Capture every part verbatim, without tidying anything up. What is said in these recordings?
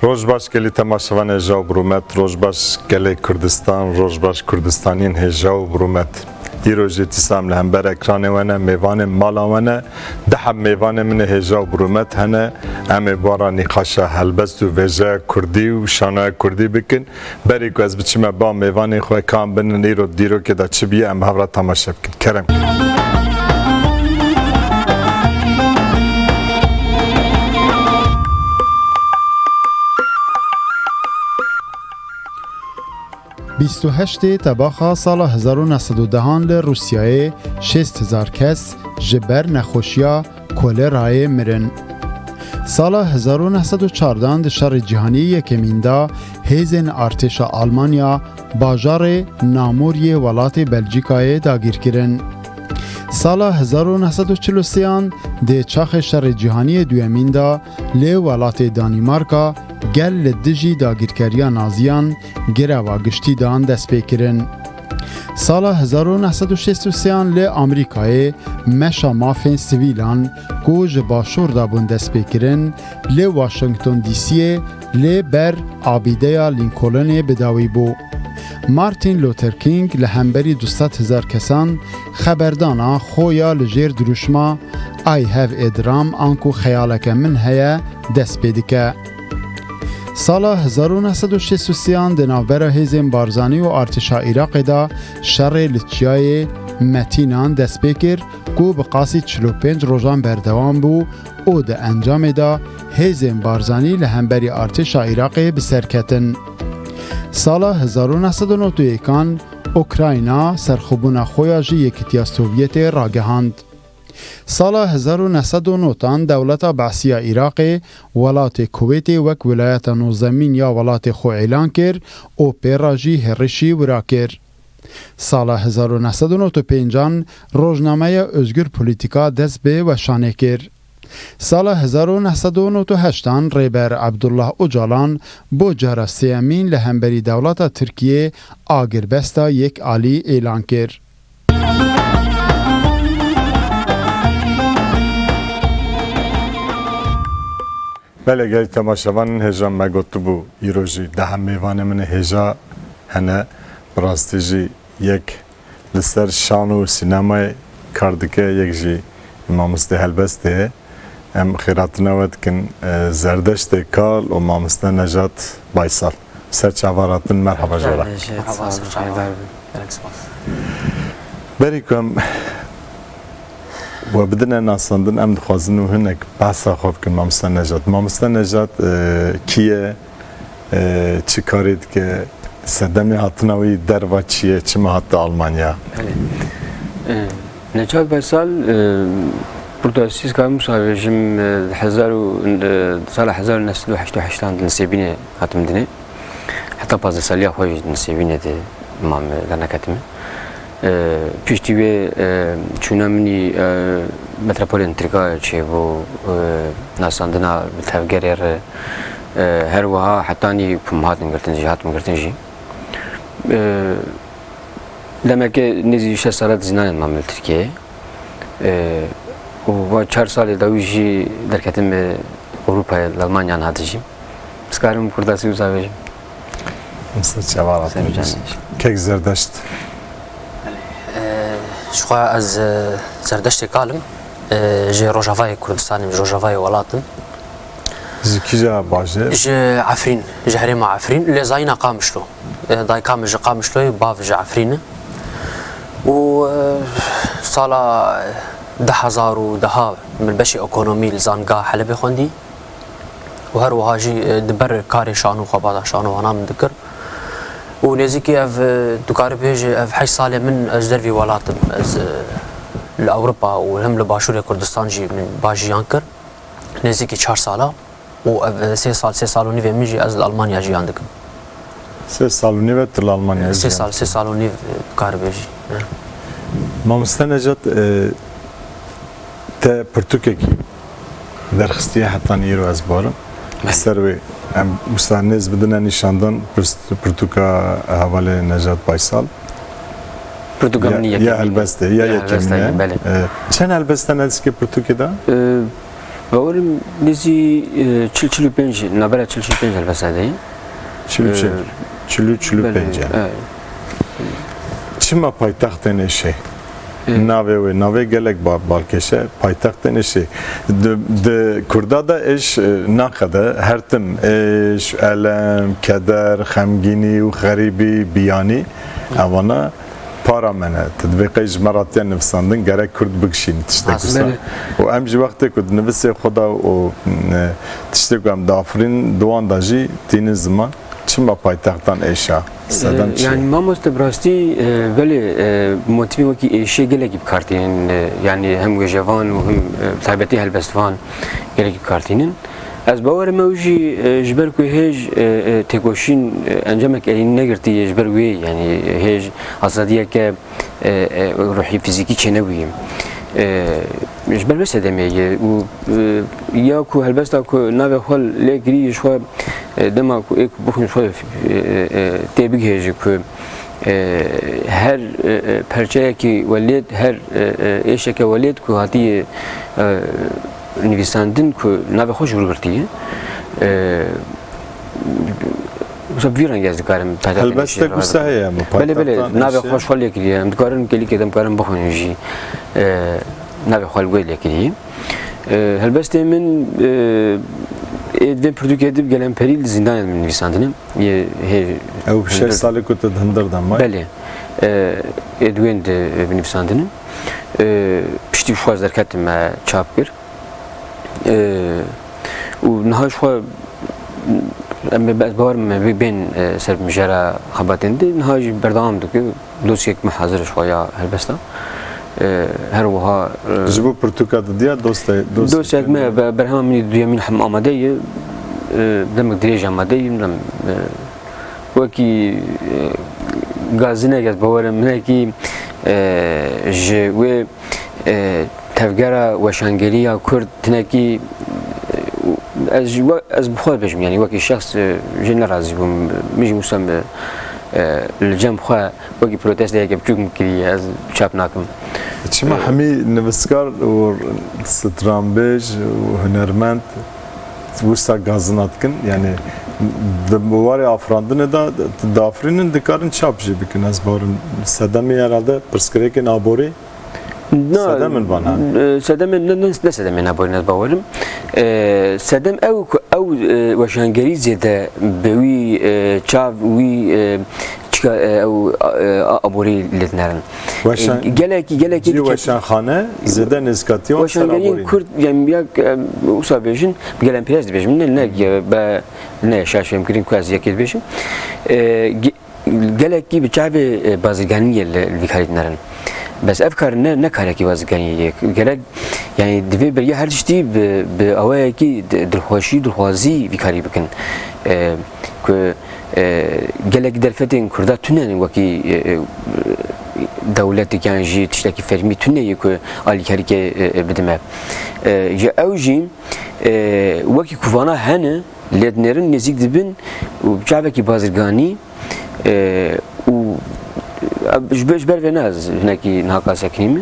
Roj baş gelî temaşevanê hêja û birûmet, roj baş gelê Kurdistan, roj baş Kurdistaniyên hêja û birûmet. Îro jî dîsa em li hember ekranê we ne, mêvanê mala we ne. Du heb mêvanê min ê hêja û birûmet hene. Em ê bi wan re nîqaşa helbest û vêjeya kurdî û şanoya kurdî bikin. Berî ku ez biçime ba mêvanê xwe, ka em binin îro di dîrokê de çi bûye, em bi hev re temaşe bikin. Kerem. Bîst û heştê tebaxa sala hezar û neh sed û dehan li Rûsyayê şêst hezar kes ji ber nexweşiya kolerayê mirin. Sala hezar û neh sed û çardan di Şerê Cîhanî Yekemîn de hêzên artêşa Almanya bajarê Namûr yê welatê Belcîkayê dagîr kirin. Sala hezar û neh sed û çil û sêyan dê çaxê Şerê Cîhanî yê Duyemîn de lê welatê Danîmarka gel li dijî dagîrkeriya Naziyan greva giştî dan destpêkirin. Sala hezar û neh sed û şêst û sêyan li Amerîkayê meşa mafên sivîlan ku ji başûr de bûn destpêkirin, li Washington D C'yê lê ber abîdeya Lincolnê bi dawî bû. Martin Luther King li hemberî du sed hezar kesan xeberdana xwe ya li jêr dirûşma I Have a Dream anku xeyaleke min heye dest pê dike. Sala hezar û neh sed û şêst û sêyan di navbera hêzên Barzanî û artêşa Iraqê de şerê li çiyayê Metînan dest pê kir ku bi qasî çil û pênc rojan berdewam bû û di encamê de hêzên Barzanî li hemberî artêşa Iraqê bi ser ketin. Sala hezar û neh sed û nod û yekan Ukrayna serxwebûna xwe ya ji Yekîtiya Sovyetê ragihand. Sala hezar û neh sed û nodan dewleta Be'sî ya Iraqê welatê Kuwêtê wek wilayeta nozemîn ya welatê xwe îlan kir û pê re jî hêrişî wira kir. Sala hezar û neh sed û nod û pêncan rojnameya Özgür Politika dest bi weşanê kir. Sala hezar û neh sed û nod û heştan Rêber Abdullah Ocalan bo cara sêyemîn li hemberî dewleta Tirkiyê agirbesta yek alî îlan kir. Belê, gelî temaşevanên hêja, me gotibû, îro jî deh mêvanê min ê hêja hene. Bi rastî jî yek li ser şan û sînemayê kar dike, yek jî mamostê helbestê ye. Em xêratina we dikin, e, Zerdeştê Kal û mamoste Nejat Baysal. Ser çava hatin, merhaba ji we re. Merhaba, ser çava. Berî ku em we bidine nasandin, em dixwazin û hinek behsa xwe bikin, mamoste Nejat. Mamoste Nejat, e, kî ye? E, çi karê dike? Sedemê hatina wî derva çi ye? Çima hate Almanya? Belê. E, Necat Baysal, e, burada siz kamusa rejim, e, hezar û, e, sala hezar û neh sed û heşt û heştan di Nisêbînê hatim dinê. Heta pazdeh saliya xwe jî di Nisêbînê de mam, e, derneketime. E, piştî wê, e, çûna min î, e, metropolên Tirka çêbû, e, nasandina bi tevgerê re, e, her wiha hetanî ku min hatin girtin jî, hatim girtin jî. E, demeke nêzî şeş sala di zîndanê de mam li Tirkiyeyê. E, û va çar salê dawî jî derketim, e, Ewropayê, li Almanya niha dijîm. Ez karim Kurda sî wisa bêjim. Mister Çevala. Ser can. Kek Zerdeşt. Belê. E, ji xwe ez, e, Zerdeştê Kal im. E, ji Rojavayê Kurdistanê im, ji Rojavayê welat im. Ji kîja bajêr? Ji Efrîn, ji herêma Efrîn, lê zayîna Qamişlo. E, dayika min ji Qamişloyê, bav ji Efrîn e. Û, e, sala du hezar û deha min beşê ekonomî li Zanîngeha Helebê xwendî. Û her wiha jî, e, di ber karê şano, xwebata şano wana min dikir. Û nêzîkî ev, e, tu karî bêjî, ev heşt salê min ez dervî welat im. Ez, e, li Ewropa û hem li Başûrê Kurdistan jî min ba jiyan kir. Nêzîkî çar sala. Û ev, e, sê sal, sê sal û nîvê min jî ez li Almanya jiyan dikim. Sê sal û nîv e tu li Almanya jiyan dikî? Sê sal, sê sal û nîv, e, karî bêjî. Mamoste Necat, e, te pirtûkekî derxistiye, hetanî îro ez barim. Belê. Li ser wê em wisa nêz bidine nîşandan, pirst-, pirtûka hevalê Necat Baysal. Pirtûka min yekemîn e. Ya helbestê, ya yekemîn e. Belê. E, çend helbest hene di pirtûkê de? E, Bawerim nêzî, e, çil, çil û pênc, navbera çil, çil û pênc helbesta de ye. Çil û çil. E, çil û, çil û pênc belê, yani. Evet. Çima paytextên êşê? E. Navê wê, navê gelek ba-, balkêş e, paytextên êşê. Di, di Kurda de êş, e, naqede, her tim êş, elem, keder, xemgînî û xerîbî, biyanî, evana para me ne. Tu divê qey ji me re tê nivisandin, gerek Kurd bigişînî tiştek wisa. Aslında. Û em jî wextê ku di nivisê xwe de û, e, tiştê ku em diafirînin, di wan de jî tînin ziman. Çima paytextan êşa? Sedem çi ye? E, yani mamoste, bi rastî, e, belê, e, motîfên wekî êşê gelekî bi kar tînin, e, yani hem wêjevan û hem, e, taybetî helbestvan gelekî bi kar tînin. Ez bawerim ew jî, e, ji ber ku hêj, e, e, têkoşîn, e, encamek erîn negirtiye, ji ber wê, yani hêj azadiyeke, e, e, ruhî, fîzîkî çênebûye. E, ji ber vê sedemê ye û, e, ya ku helbesta ku navê xwe lê kirî ji xwe, e, dema ku ê ku bixwîn xwe, e, e, e, tê bigihêje ku, e, her, e, e, perçeyekî welêt, her, e, e, êşeke welêt ku hatiye, e, nivîsandin ku navê xwe ji wir girtiye. E, wisa bi vî rengî ez dikarim taybetmendî. Helbestek wisa heye, em belê, belê, paytextan navê êşê xwe ji xwe lê kiriye. Em dikarin gelî kê dem karin bixwînin jî, e, navê xwe li wê lê kiriye. E, helbestê min, e, ê di vê pirtûkê de bi gelemperî li zîndanê min nivîsandine. Yê hê Ew şeş hundir salê ku tu di hundir de mayî? Belê. E, ê di wên de, e, binivîsandine. E, piştî ji xwe ez derketim, me çap kir. E, û niha ji xwe, em, ez bawer me bê-, bên, e, ser mijara xebatên dî, niha jî berdewam dike. Dosyek me hazir ji xwe ya helbesta. E, her wiha, e, Ji bo pirtûka didiya doste-, dosyek dosyek me, be-, berhema min duyemîn hem amade ye. E, demek dirêj amade ye, em, e, wekî, e, gazinek ez bawer im, hinekî, e, ji wê, e, tevgera weşangerî ya Kurd hinekî, e, ez ji we, ez bi xwe dibêjim, yanî wekî şexs, e, jê nerazî bûm. Min jî wisa, e, e, li cem xwe wekî protesteyeke biçûk min kiriye, ez çap nakim. Çima, e, hemî nivîskar û stranbêj û hunermend wisa gazina dikin? Yani di warê afirandinê de di-, diafirînin, dikarin çap jî bikin. Ez bawerim sedemê herhalde pirsgirêkên aborî. Na, sedem in vana? E, sedemên ne, ne, ne sedemên aborî ne, bawerim. E, sedem ew ku ew, e, weşangerî zêde bi wî, e, çav wî, e, çika, e, ew, e, aborî lê dinerin. Weşan-, e, gelekî, gelekî cî diçe-, weşanxane zêde nêzîkatiya wan ser aborî ne. Weşangeriyên Kurd, yani ya, e, wisa bêjin, bi gelemperest dibêjim, ne, ne, e, be, ne şaş fêmkirin ku ez yekê dibêjim. E, ge-, Gelekî bi çavê, e, bazirganiyê li, li vî karî dinerin. Bes ev kar ne, ne karekî bazirganiyê ye. Gerek, yani divê beriya her tiştî bi, bi awayekî di-, dilxweşî, dilxwazî vî karî bikin. E, ku, e, gelekî derfetên Kurda tune ne wekî, e, e, dewletek yan jî tiştekî fermî tune ye ku alîkarîkê, e, e, bidime. E, ji ew jî, e, wekî ku vana hene, lê dinêrin nêzîk dibin û bi çavekî bazirganî, e, û, e, ji ber, ji ber vê ne ez hinekî niha ka sekinî me.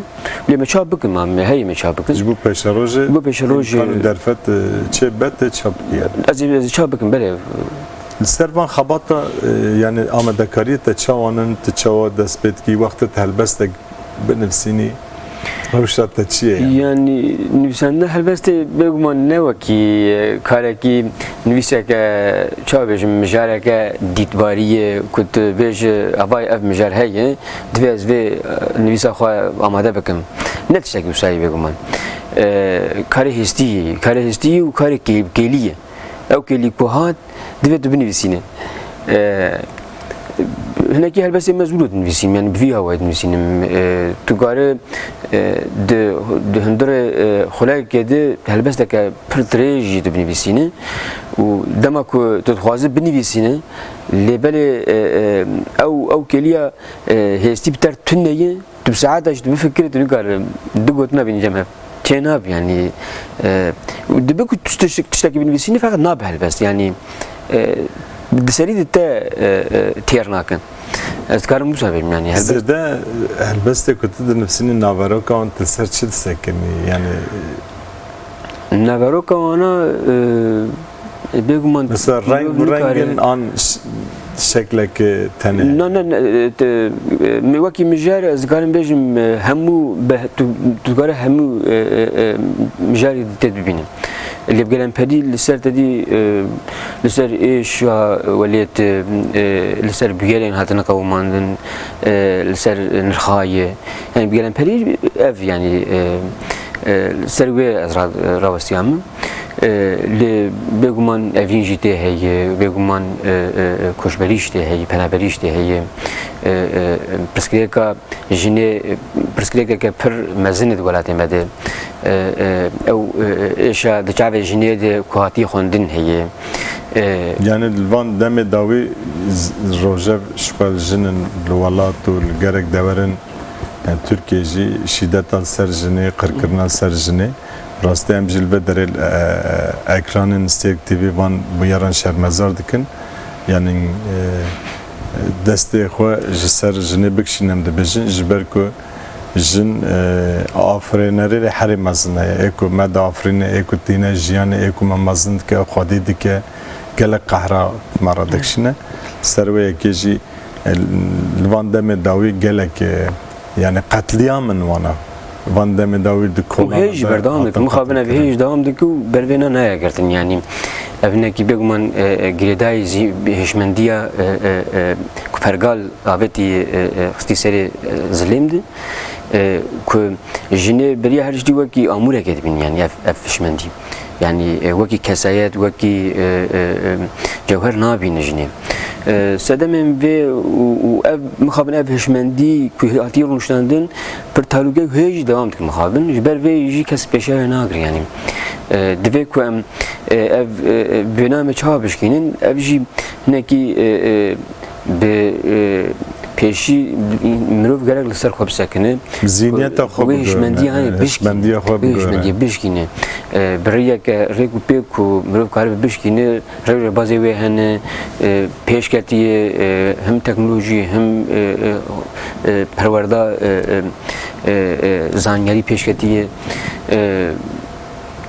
Lê me çap bikim, em heye me çap bikin. Ji bo pêşerojê, bo pêşerojê îmkan û derfet, e, çê be tê çap bikî. Ez ê, ez ê çap bikim, belê. Li ser van xebata, e, yani amadekariyê te çawan in, tu çawa dest pê dikî, wextê tu helbestek binivîsînî, rewşa te çi ye yani? Yani nivîsandina helbestê bêguman ne wekî, e, karekî nivîseke, çawa bêjim, mijareke dîtbarî ye ku tu bêje, "Evay ev mijar heye, divê ez vê, e, nivîsa xwe amade bikim." Ne tiştekî wisa ye bêguman. E, karê hêstî ye, karê hêstî ye û karê kê-, kêlî ye. Ew kêlî ku hat, divê tu binivîsîne. E, hinekî helbestê me zû dinivîsînim, yani bi vî awayî dinivîsînim. E, tu kare, e, di, di hundirê, e, xulekê de helbesteke pir dirêj jî tu binivîsîne û dema ku tu dixwaze binivîsîne, lê belê, e, e, ew, ew kêliya, e, hêstî bi ter tune ye. Tu bi saeta jî tu bifikirî, tu nikare du gotina bînî cem hev. Çênabe, yanî, e, dibe ku tu tiştek-, tiştekî binivîsînî, feqet nabe helbest. Yanî, e, di serî de te, e, e, têr nakin. Ez dikarim wisa bêjim, yanî, helbest. Zêde helbestê ku tu dinivîsînî, naveroka wan tu ser çi disekinî? Yanî, Naveroka wana, e, bêguman Mesela reng mirov bi nikare rengin an ş-, şekleke tenê? Na, na, na, e, te, e, mi-, wekî mijar, ez dikarim bêjim, e, hemû be-, tu, tu dikare hemû, e, e, e, mijarê tê dibîne. Lê bi gelemperî li ser te dî, e, li ser êşa welêt, e, li ser bûyerên hatine qewimandin, e, li ser nirxayê. Yani bi gelemperî ev, yani, e, e, ser wê ez ra-, rawestiya min. E, lê bêguman evîn jî tê heye, bêguman, e, e, e, koçberî jî tê heye, penaberî jî tê heye. E, e, pirsgirêka jinê, e, pirsgirêkeke pir mezin e di welatê me de. E, e, ew, e, e, êşa di çavê jinê de ku hatiye xwendin heye. E, Yani li van demê dawî z-, rojev ji xwe jin in li welat û li gelek dewerin, yani Tirkiye jî şîdeta li ser jinê, qirkirina li ser jinê. Rastî em jî li vê derê, e, ekranên Stêrk T V van bûyeran şermezar dikin. Yani, e, destê xwe ji ser jinê bikişînin em dibêjin, ji ber ku jin, e, afirênerê herê mezin e. Ê ku me diafirîne, ê ku tîne jiyanê, ê ku me mezin dike, xwedî dike, gelek qehra me re dikişîne. Ser wê yekê jî, e, li van demê dawî gelek, e, yani qetlîam in wana. Van demê dawî di Û kolan hê jî de berdewam dikin. hatin Mixabin ev qetilkirin. Hê jî dewam dike û bervêna nayê girtin. Yani ev hinekî bêguman, e, e, girêdayî zî hişmendiya, e, e, e, ku pergal avêtî, e, e, xistî serê, e, zilêm de, e, ku jinê beriya her tiştî wekî amûrekê dibînin, yani ev, ev hişmendî. Yani, e, wekî kesayet, wekî, e, e, e, cewher nabîne jinê. E, sedemên vê û, û ev mixabin ev hişmendî ku hatiye rûniştandin pir talûke hê jî dewam dike mixabin. Ji ber vê jî kes pêşiya wê nagire yani. E, divê ku em, e, ev, e, e, bênamê çawa bişkînin, ev jî hinekî, e, e, bi, e, pêşî mirov gerek li ser xwe bisekine. Zihniyeta xwe Wê bigihîne, hişmendiya hene bişkîne. hişmendiya xwe Wê bigihîne. hişmendiya bişkîne. E, bi rêyeke rêk û pêk ku mirov karibe bişkîne, rêbazê wê hene, e, pêşketiye, e, him teknolojî, him, e, e, e, perwerda, e, e, e, e, zanyarî pêşketiye. E,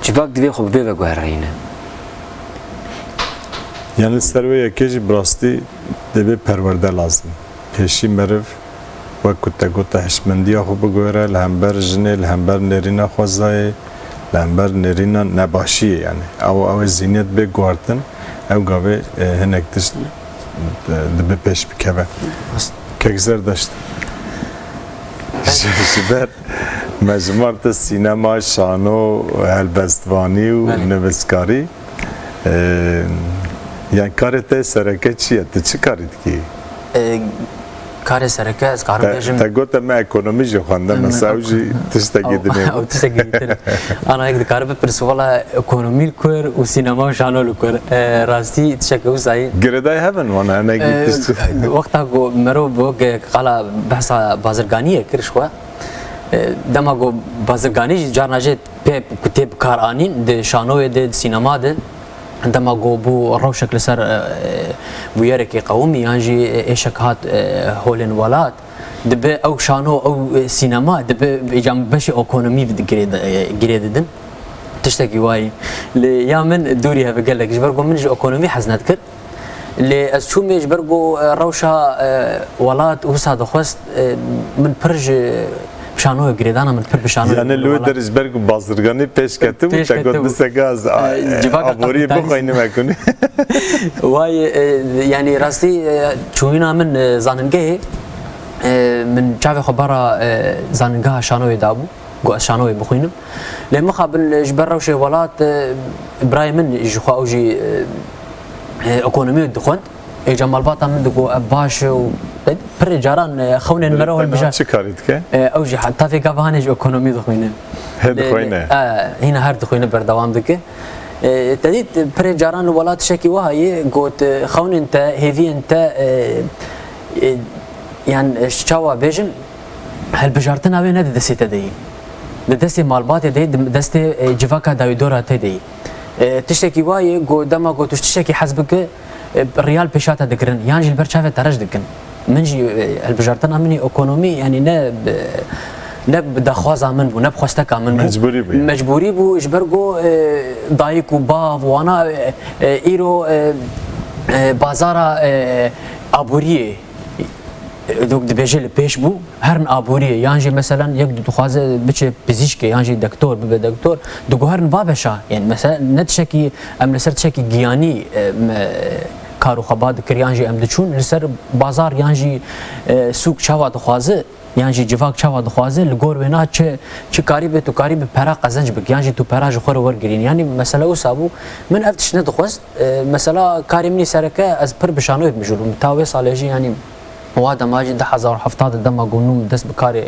civak divê xwe bi vê ve guherîne. Yani li ser wê yekê jî bi rastî divê perwerde lazim. Pêşî meriv, wek ku te gote, hişmendiya xwe biguhere, li hember jinê, li hember nêrîna xwezayê, li hember nêrîna nebaşiyê yani. Ew, ew ê zihniyet bê guhartin, ew gavê, e, hinek tişt, e, dibe pêş bikeve. Rast. Kek Zerdeşt. Ji, ji ber me ji mar te sînema, şano, helbestvanî û Belê. nivîskarî. Ee, yani karê te sereke çi ye? Tu çi karî dikî? Ee, karê sereke ez karim Te, bêjim te gote me ekonomî jî xwende, Em, mesela ew jî tiştekî Ew, dinê. ew tiştekî din. Ana yek dikare bipirs, wala ekonomî li kur û sînema û şano li kur. Ee, rastî tiştekî wisa ye. Girêdayî hev in wana, hinekî Ee, tişt. Wexta ku merov bi wek qala behsa bazirganiyê kir ji xwe. Ee, dema ku bazirganî jî carna jê pê ku tê bi kar anîn di şanoyê de, di sînema de, dema ku bû rewşek li ser, e, bûyerekî qewimî yan jî êşek hat, e, holên welat, dibe ew şano, ew, e, sînema dibe îca beşê ekonomî girê di-, e, girê didin. Tiştekî wayî. Lê ya min dûrî hebe gelek, ji ber ku min ji ekonomî hez nedikir. Lê ez çûmê ji ber ku, e, rewşa, e, welat wisa dixwest, e, min pir ji şanoyê girêdana, min pir bi şanoyê Yani li wê welat derê ji ber ku bazirganî pêş ketibû, Pêş te got ketibû. disteke ez, E, e, civaka aboriyê kapîtalîst. bixwînim ekunî. Wayê, e, yani rastî, e, çûyîna min, e, zanîngehê, e, min çavê xwe bara, e, zanîngeha şanoyê dabû. Got ez şanoyê bixwînim. Lê mixabin ji ber rewşê welat, e, birayê min ji xwe ew jî, e, e, ekonomiyê dixwend. Êca malbata min digot ev baş e û pirê caran, e, xewnên me re Te hol niha bijar. çi karî dike? E, ew jî heta vê gava hanê ji ekonomî dixwîne. Hê Lê, dixwîne? e, hîna her dixwîne berdewam dike. E, te dît pirê caran li welat tiştekî wiha ye, got, e, xewnên te, hêviyên te, e, e, yan, e, çawa bêjin, Hilbijartina wê ne di destê te de yî. Di destê malbatê de yî, di destê, e, civaka dawîdora te de yî. E, tiştekî wa ye, ku dema ku tu ji tiştekî hez bike, e, riyal pêşa te digirin, yan jî li ber çavê te reş dikin. Min jî, e, hilbijartina min î ekonomî, yanî ne, e, Ne bi daxwaza min bû, ne bi xwesteka min bû. Mecburî bû, yani. Mecburî bû, ji ber ku, e, dayik û bav wana, e, e, îro, e, e, bazara, e, aboriyê, e, dok dibêje li pêş bû, herin aboriyê, yan jî meselen yek dixwaze biçe pizîşkê, yan jî dektor, bibe dektor, diguherin va beşa. Yani mesela ne tişekî, em li ser tişekî giyanî, e, me, kar û xebat dikir, yan jî em diçûn li ser bazar, yan jî, e, sûk çawa dixwaze, yan jî civak çawa dixwaze, li gor wêna çi, çi karî be, tu karî bi pera qezenc bik, yan jî tu pera ji xwe re wergirîn. Yanî mesele wisa bû, min ev tişt nedixwest. E, mesela karê min î sereke, ez pir bi şanoyê mijûl bûm. Ta wê salê jî, yanî wa dema jî du hezar û heft de dema ku nû min dest bi karê,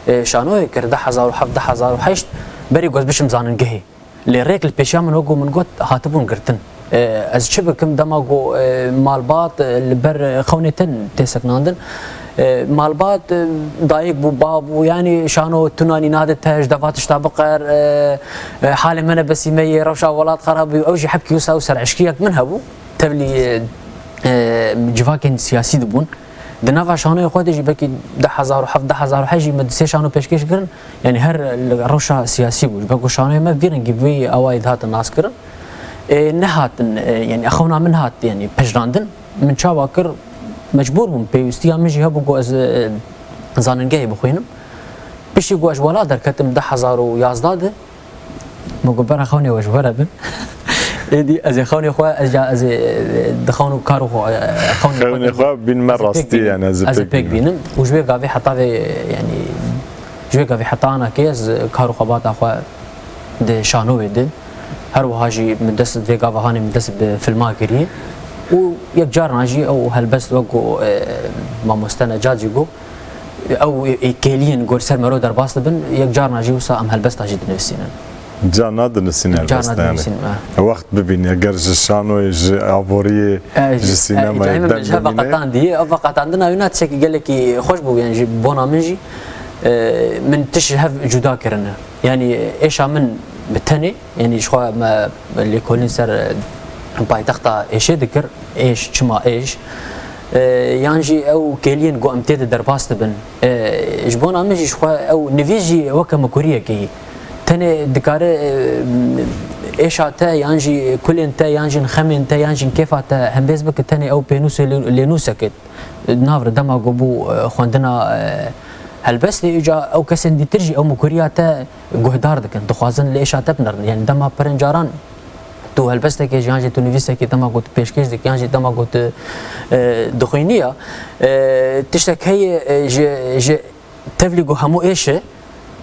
e, şanoyê kir, du hezar û heft, du hezar û heşt, berî ku ez biçim zanîngehê. Lê rêk li pêşiya min wek ku min got, hatibûn girtin. E, ez çi bikim dema ku, e, malbat, e, li ber xewnê te tê sekinandin. E, malbat, e, dayik bû, bav bû, yanî şano tu nanî nade te, ji deva tişta biqer, e, e, halê me ne besî me yê, rewşa welat xerab bû, ew jî hebkî wisa û sereşkiyek min hebû. Tevlî, e, e, civakên siyasî dibûn. Di nava şanoyê xwe de jî belkî du hezar û heft, du hezar û heşt jî me du sê şano pêşkêş kirin. Yanî her li rewşa siyasî bû. Ji ber ku şanoyê me vî rengî vî awayî dihatin naskirin. E, nehatin, e, yanî xewna min hat, yanî pejirandin. Min çawa kir, mecbûr bûm. Pêwîstiya min jî hebû ku ez, e, zanîngehê bixwînim. Piştî ku ez ji welat derketim du hezar û yazdeh de, min got, bera xewnê we ji we re bin. Êdî ez ê xewnê xwe, ez ya, ez ê, e, di xewn û kar û xwe, e, xewnê xwe Xewnê xwe bînime ez ê pêk rastî, bînim. Yani ez ê Ez ê pêk pêk bînim. Bînim. Û ji wê gavê heta vê, yanî, ji wê gavê heta ana kê ez kar û xebata xwe di şano wê de. Her wiha jî min dest vê gava hanê min dest bi filma kiriye. Û yek carna jî ew helbest wek ku, e, mamoste Necat jî got, ew ê kêliyên gor ser mero derbas dibin, yek carna jî wisa em helbesta jî dinivîsînin. Carna dinivîsîn helbesta, yani. Carna dinivîsîn, e. Wext bibîne, ger ji şanoyê, ji aboriyê, e, ji, ji e, sînemayê, carna min ji hev ve qetandî, ev qetandina wî na tiştekî gelekî xweş bû, yani ji bona min jî, e, min tişt ji hev cuda kirine. Yani êşa min bi tenê, yani ji xwe me lêkolîn ser, e, paytexta êşê dikir, êş, çima êş, e, yan jî ew kêliyên ku em tê de derbas dibin. E, ji bona min jî ji xwe ew nivîs jî weke mikuriyekê yî. Tenê dikare, e, êşa te yan jî kulên te yan jî xemên te yan jî kêfa te hembêz bike, tenê ew pênûsê lê-, lênûseke nav re dema ku bû, e, xwendina, e, helbestê, îca ew kesên dîtir jî ew mikuriya te guhdar dikin, dixwazin li êşa te binerin. Yani dema pirên caran tu helbestekê jî, yan jî tu nivîsekê dema ku tu pêşkêş dikî, yan jî dema ku tu, e, dixwînî ya, e, tiştek heye, e, ji, ji tevlî ku hemû êş e,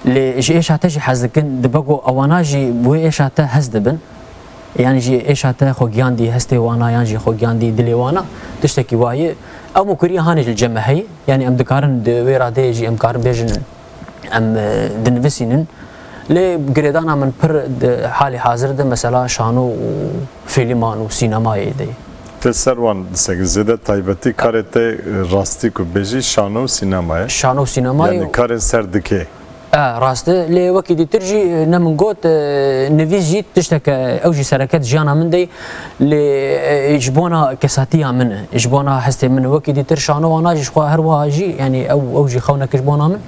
lê ji êşa te jî hez dikin, dibe ku ewana jî bi wê êşa te hez dibin. Yan jî êşa te xwe giyandî hestê wana, yan jî xwe giyandî dilê wana, tiştekî wayê. Ew mukuriya hanê ji li cem me heye. Yani em dikarin di wê radeyê jî em karin bêjin, em, e, dinivîsînin. Lê girêdana min pir di halê hazir de mesela şano û fîlman û sînemayê de ye. Te ser wan disek zêde taybetî karê te, e, rastî ku bêjî şano û sînema ye. Şano û sînema ye. Yani karên ser dikê. E, rast e. Lê wekî dîtir jî, e, ne min got, e, nivîs jî tişteke, ew jî sereket jiyana min de ye. Lê, e, ji bona kesatiya min e, ji bona hestê min e. Wekî dîtir şano wana jî ji xwe her wiha jî, yani ew, ew jî xewnek ji bona min.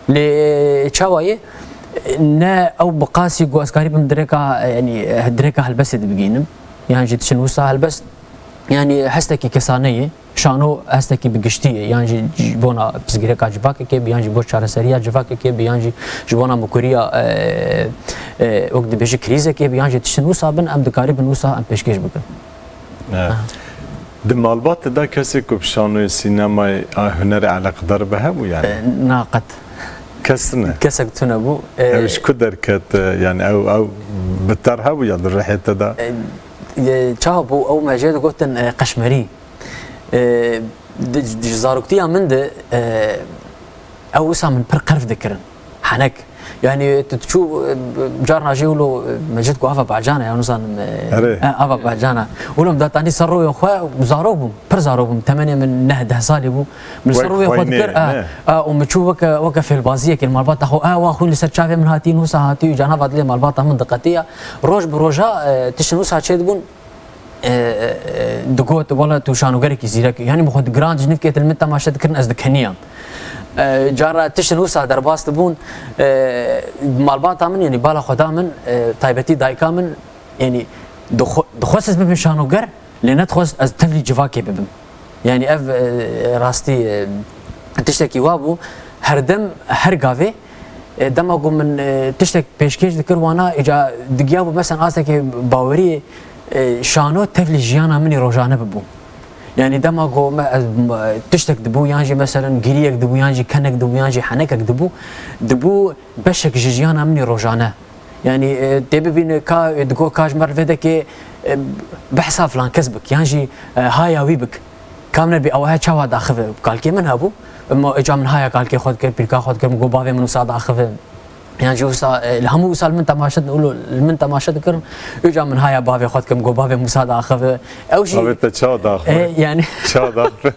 Lê çawa ye? Ne ew bi qasî ku ez karîbim dirêka, yanî dirêka helbestê dibigînim. Yan jî diçin wisa helbest, yanî hestekî kesane ye. Şano hestekî bi giştî ye. Yan jî ji bona pirsgirêka civakekê bi, yan jî bo çareseriya civakekê bi, yan jî ji bona mukuriya, e, e, wek dibêje krîzekê bi, yan jî tiştin wisa bin, em dikarîbin wisa em pêşkêş bikin. Evet. Aha. Di malbatê de kesê ku bi şanoyê, sînemayê, a hunerê eleqedar be hebû yani? E, na qet. Kes tune? Kesek tune bû. E, ew ji ku derket, e, yani ew, ew bi ter hebû ya di ruhê te de? E, e, çawa bû, ew me jê digotin, e, qeşmerî. E, di, di zaroktiya min de, e, ew wisa min pir qerf dikirin. Henek. Yani tu diçû, e, carna jî wilo, e, Mecid ku ava bacana ya, nizanim, e, Erê. E, ava bacana. Wilo min datanî ser royê xwe, zarok bûm, pir zarok bûm. Temenê min neh deh salî bû. Min ser royê xwe dikir, e, e, û min çû weke, weke fêlbaziyekê li malbata xwe, e, wan xwîn li ser çavê min hatî, nusa hatî, û canava dilê malbata min diqetiya. Roj bi roja, e, tiştin wisa çêdibûn. e, e, digot, "Wela tu şanogerekî zîrek î." Yanî min xwe di giran ji nivkê li min temaşe dikirin, ez dikeniyam. E, cara tiştin wisa derbas dibûn, e, malbata min, yanî bala xwe da min, e, taybetî dayika min, yanî dixwe-, dixwest ez bibim şanoger, lê nedixwest ez tevlî civakê bibim. Yanî ev, e, rastî, e, tiştekî wa bû. Herdem, her gavê, e, dema ku min, e, tiştek pêşkêş dikir wana, îca digiya bû, mesela, astekê baweriyê, e, şano tevlî jiyana min ê rojane bibû. Yanî dema ku me, ez, me, tiştek dibû, yan jî, meselen, giriyek dibû, yan jî kenek dibû, yan jî henekek dibû, dibû beşek ji jiyana min ê rojane. Yanî, e, tê bibîne ka, e, digo ka ji me re vê dekê, e, behsa filan kes bik, yan jî, e, haya wî bik. Kam nebî, ew he çawa daxive? Kalkê min hebû. Ma îca min haya kalkê xwe dikir, pîrka xwe dikir, min got, "Bavê min wisa daxive." Yan jî wisa, e, li hemû wisa li min temaşe, li min temaşe dikirin. Îca min haya bavê xwe dikim, got, "Bavê min wisa daxive." Ew jî Bavê te çawa daxive? E, yanî Çawa daxive?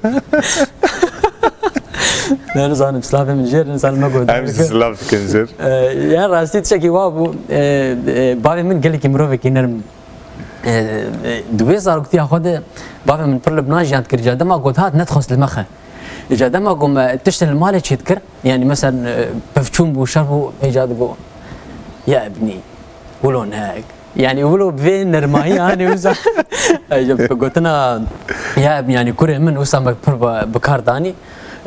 Ne nizanim, silavê min jêr, nizanim me got. Em jî silav dikin jêr. E, yan rastî tiştekî wa bû, e, e, bavê min gelekî mirovekî nerm. E, e, di wê zaroktiya xwe de bavê min pir li bina jiyan dikir. Îca dema got hat, nedixwest li me xe. Îca dema got me tiştin li malê çê dikir, yanî, mesela, e, pevçûn bû, şer bû, îca digot, "Ya ibnî, wilo ne." Yanî wilo bi vê nermayî hanê wisa. Îca bi gotina, "Ya ibnî", yanî kurê min, wisa me pir bi, bi kar danî.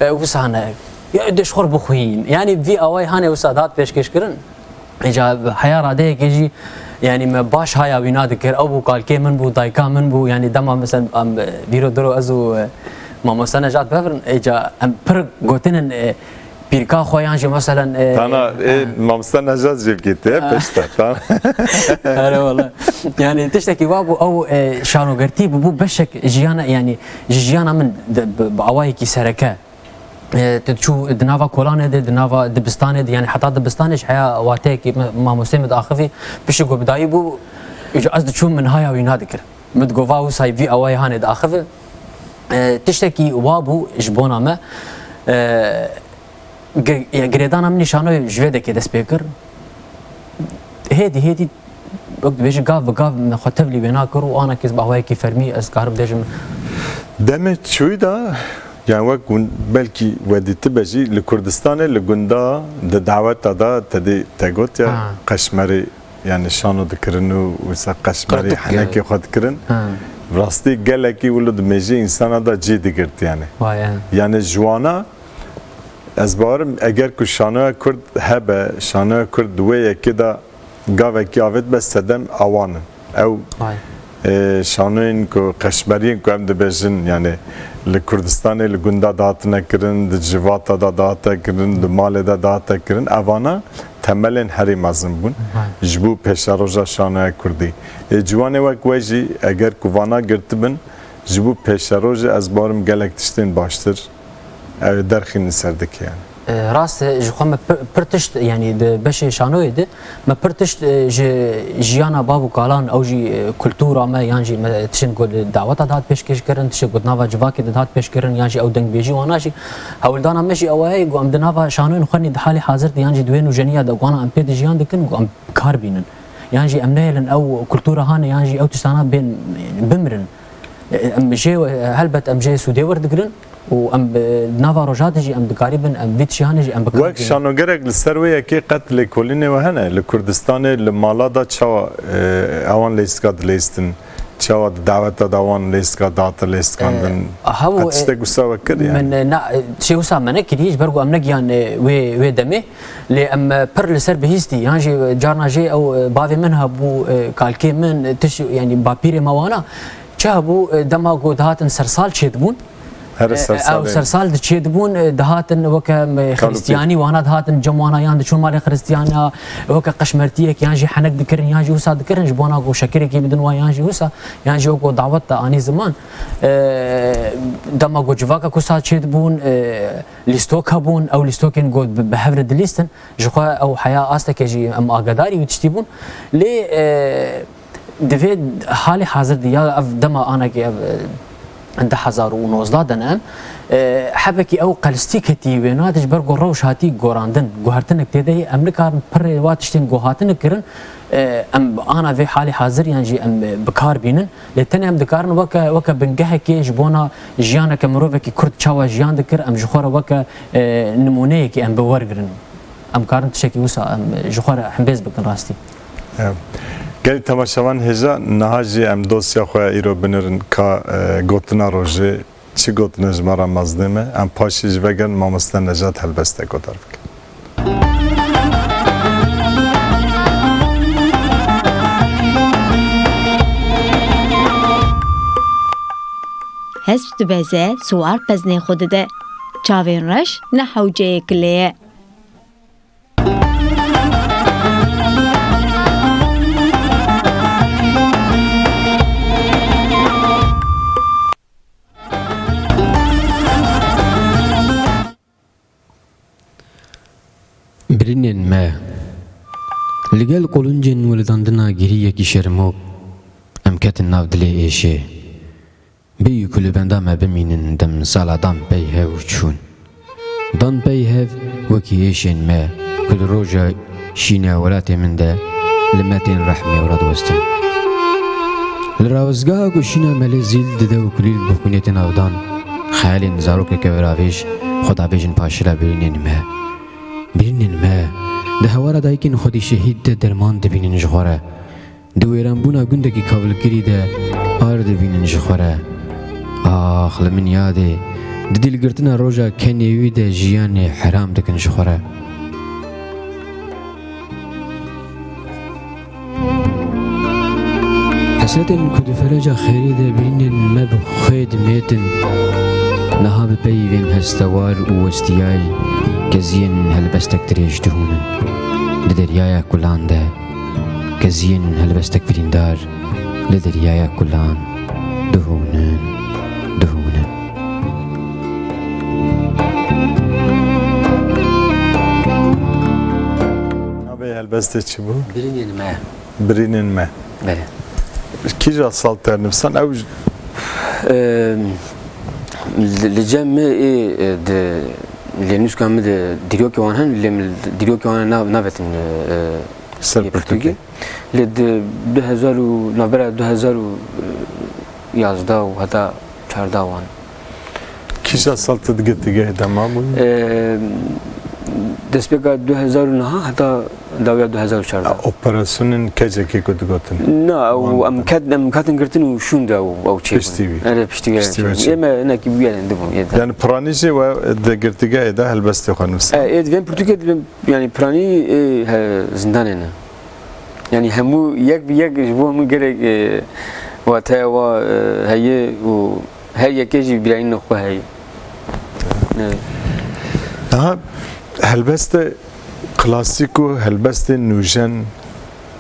E, wisa ne, "Ya êdî ji xwe re bixwîn." Yanî vî awayî hanê wisa dihat pêşkêş kirin. Îca heya radeyekê jî, yanî me baş haya wî nadikir. Ew bû kalkê min bû, dayika min bû. Yanî dema, mesela, em, vîro diro ez û, e, mamoste Nejat bihev in, îca em pir gotinin, e, pîrka xwe yan jî, meselen, e, Tana, e, mamoste Nejat jî bigî te, pişta, tana. Erê wele. Yanî tiştekî wa bû, ew, e, şanogertî bûbû beşek jiyana, yanî ji jiyana min de bi, bi awayekî sereke. E, tu diçû di nava kolanê de, di nava dibistanê de, yanî heta dibistanê ji heya wateyekî me, mamostê min diaxivî, piştî ku bi dayî bû, îca ez diçûm min haya wî nadikir. Min digot, "Va wisa vî awayî hanê diaxive." E, tiştekî wa bû ji bona me. E, gi-, ya girêdana min nîşanoyê ji vê dekê dest pê kir. Hêdî, hêdî, wek dibêjin, gav bi gav me xwe tevlî wêna kir û anakê bi awayekî fermî ez karim bêjim. Demê çûyî de, yani wek hûn belkî we dîtibe jî, li Kurdistanê, li gunda, di daweta de te dî te got ya, Ha. qeşmerî, yani şano dikirin û wisa qeşmerî Qirtik, henekê yani. xwe dikirin. Ha. Rastî gelekî wilo di mêjê însana de cî digirt yani. Vay, ha. Yani ji wana Ez bawerim eger ku şanoya Kurd hebe, şanoya Kurd di wê yekê de gavekî avêt be, sedem awan in. Ew, Vay. e, şanoyên ku qeşmeriyên ku em dibêjin, yani li Kurdistanê li gunda dihatine kirin, di civata de dihate kirin, di malê de dihate kirin, evana temelên herî mezin bûn Vay. ji bo pêşeroja şanoya Kurdî. Ê ciwanê wek we jî eger ku vana girtibin, ji bo pêşerojê ez bawerim gelek tiştên baştir ew ê derxînin ser dikê yani. E, rast e, ji xwe me pir, pir tişt, yanî di beşê şanoyê de me pir tişt, e, ji jiyana bav û kalan, ew jî, e, kultura me, yan jî me tiştên ku di daweta dihat pêşkêş kirin, tiştên ku di nava civakê de dihat pêş kirin, yan jî ew dengbêjî wana jî hewldana me jî ew heye ku em di nava şanoyên xwe nî di halê hazir de, yan jî di wê nûjeniya de ku wana em pê dijiyan dikin, ku em bi kar bînin. Yan jî em nehêlin ew kultura hane, yan jî ew tiştana bên, bimirin. Em jê, helbet em jê sûdê werdigrin û em bi nava roja de jî em dikarîbin, em vî tişihanê jî em bi kar Wek bînin. Şanogerek li ser wê yekê qet lêkolînê we hene? Li Kurdistanê, li mala de çawa, e, ewan leyîstika dileyîstin? Çawa di daweta de wan leyîstika dihate leyîskandin? E, aha, Qet e, tiştek wisa we kir yani? Min, e, na, e, tiştê wisa me nekirî, ji ber ku em negihan, e, wê, wê demê. Lê em, e, pir li ser bihîstî, yan jî, e, carna jê ew, e, bavê min hebû, e, kalkê min, e, tiş, yanî bapîrê me wana. Çi hebû, e, dema ku dihatin sersal çêdibûn, Her e, sersal ew ê. sersal di çêdibûn, e, dihatin weke, e, Kalûpî. Xristiyanî wana dihatin cem wana yan diçûn malê Xristiyana, weke qeşmertiyek yan jî henek dikirin yan jî wisa dikirin ji bona ku şekirekî bidin wan yan jî wisa, yan jî weke dawet de anî ziman. E, dema ku civaka ku sa çêdibûn, e, lîstok hebûn, ew lîstokên ku bi, bi hev re dilîstin, ji xwe ew heya astekê jî em agadarî wî tiştî bûn. Lê, e, Di vê halê hazir de ya ev dema anakê ev, e, di hezar û nozdeh de ne em, e, hebekî ew qelistî ketî wêna de ji ber ku rewş hatî gorandin, guhertinek tê de ye, em nikarin pirê wa tiştên ku hatine kirin, e, em ana vê halê hazir yan jî em, e, bi kar bînin. Lê tenê em dikarin weke, weke bingehekê ji bona jiyaneke mirovekî Kurd çawa jiyan dikir, em ji xwe re weke, e, nimûneyekî em bi wergirin. Em karin tiştekî wisa em ji xwe re hembêz bikin rastî. Em, gelî temaşevan hêja, niha jî em dosya xwe îro binirin ka, e, gotina rojê çi gotine ji me re mezdê me, em paşî ji vegerin mamoste Nejat helbestek guhdar bikin. Hesp dibeze, siwar peznê xwe dide. Çavên reş ne hewceyê kilê ye. Birînên me. Li gel qolincên welidandina gîriyekî şermok, em ketin nav dilê êşê. Bêyî ku li benda me bimînin, dem sala dan pey hev û çûn. Dan pey hev wekî êşên me ku li roja şîna welatê min de li me tên rehmê û radiwestin. Li rawestgeha ku şîna me lê zîl dide û kulîl bi xwînê tê navdan, xeyalên zarokeke viravêj xwe davêjin paşîra birînên me. Birînên me di hewara dayikên xwedî şehîd de derman dibînin ji xwe re. Di wêranbûna gundekî kavilkirî de ar dibînin ji xwe re. Ax, li min yadê, di dîlgirtina roja kenê wî de jiyanê heram dikin ji xwe re. Hesretên ku di fereca xêrê de birînên me bi xwê dimêtin, niha bi peyvên hestewar û westiyayî keziyên helbestek dirêj dihûnin di deryaya kulan de. Keziyên helbestek birîndar li deryaya kulan dihûnin, dihûnin. Navê helbestê çi bû? Birînên me. Birînên me. Belê. Kîja sal te nivîsan? Ew j- Em, li, li cem me ê, e, di, lê nûska min de dîrokê wan hene, lê min dîrokê wan nav-, navetin, e, Ser yê pirtûkê. Pirtûkê. Lê di du hezar û, navbera du hezar û yazdeh û heta çardeh wan. Kîja sal tu di girtîgehê de mabûyî? Eee, destpêka du hezar û neh heta dawiya du hezar û çardeh. A, operasyonên kecekê ku digotin. Na, ew Wan em dikin. Ket-, em ketin girtin û şûnde ew, ew çêbûn. Piştî wî. Erê, piştî wî. Piştî wî. Ê me hinekî bûyerên dibûn, ê de. Yani piranî jî we di girtîgehê de helbestê xwe nivîsî? E, ê di vên pirtûkê dibin. Yani piranî, e, he, zindanê ne. Yani hemû yek bi yek ji bo hemû gelek, e, wateya wa, e, heye û her yekê jî bîranîna xwe heye. Ne. Aha, helbestê klasîk û helbestên nûjen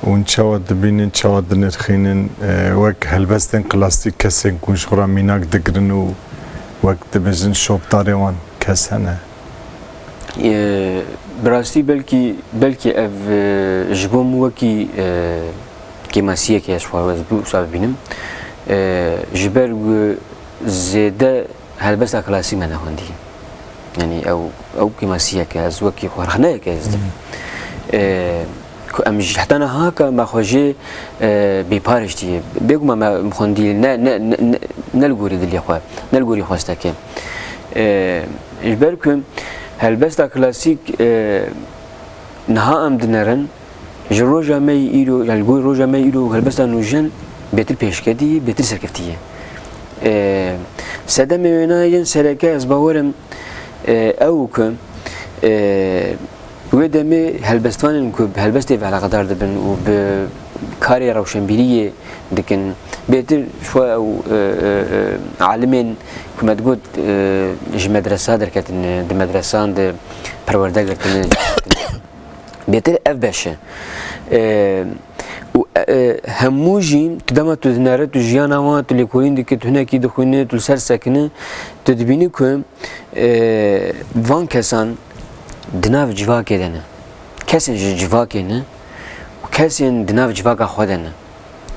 hûn çawa dibînin, çawa dinirxînin, e, wek helbestên klasîk kesên ku ji xwe re mînak digirin û wek dibêjin şopdarê wan kes hene? E, bi rastî belkî, belkî ev, e, ji bo min wekî, e, kêmasiyekê ez xwe ez bi wisa bibînim. E, ji ber ku zêde helbesta klasîk me nexwendiye. Yanî ew, ew kêmasiyeke ez wekî xwe rexneyeke ez didim. E, ku em ji heta niha ka me xwe jê, e, bêpar hiştiye. Bêguman me xwendî ne, ne, ne, ne, ne li gorî dilê xwe, ne li gorî xwestekê. E, ji ber ku helbesta klasîk, e, niha em dinerin, ji roja me yî îro, yani li gorî roja me yî îro helbesta nûjen bêtir pêşketî, bêtir serkeftî ye. E, sedemê wêna yên sereke ez bawerim, e, ew ku, e, wê demê helbestvanên ku bi helbestê ve eleqedar dibin û bi karê rewşenbîriyê dikin, bêtir ji xwe ew, e, e, e, alimên ku me digot, e, ji medresa derketine, di medresan de perwerde girtine, bêtir ev beş e. E, û, e, e, hemû jî tu dema tu dinere, tu jiyana wan, tu lêkolîn dike, tu hinekî dixwîne, tu li ser sekine, tu dibînî ku, e, van kesan di nav civakê de ne. Kesên ji civakê ne û kesên di nav civaka xwe de ne.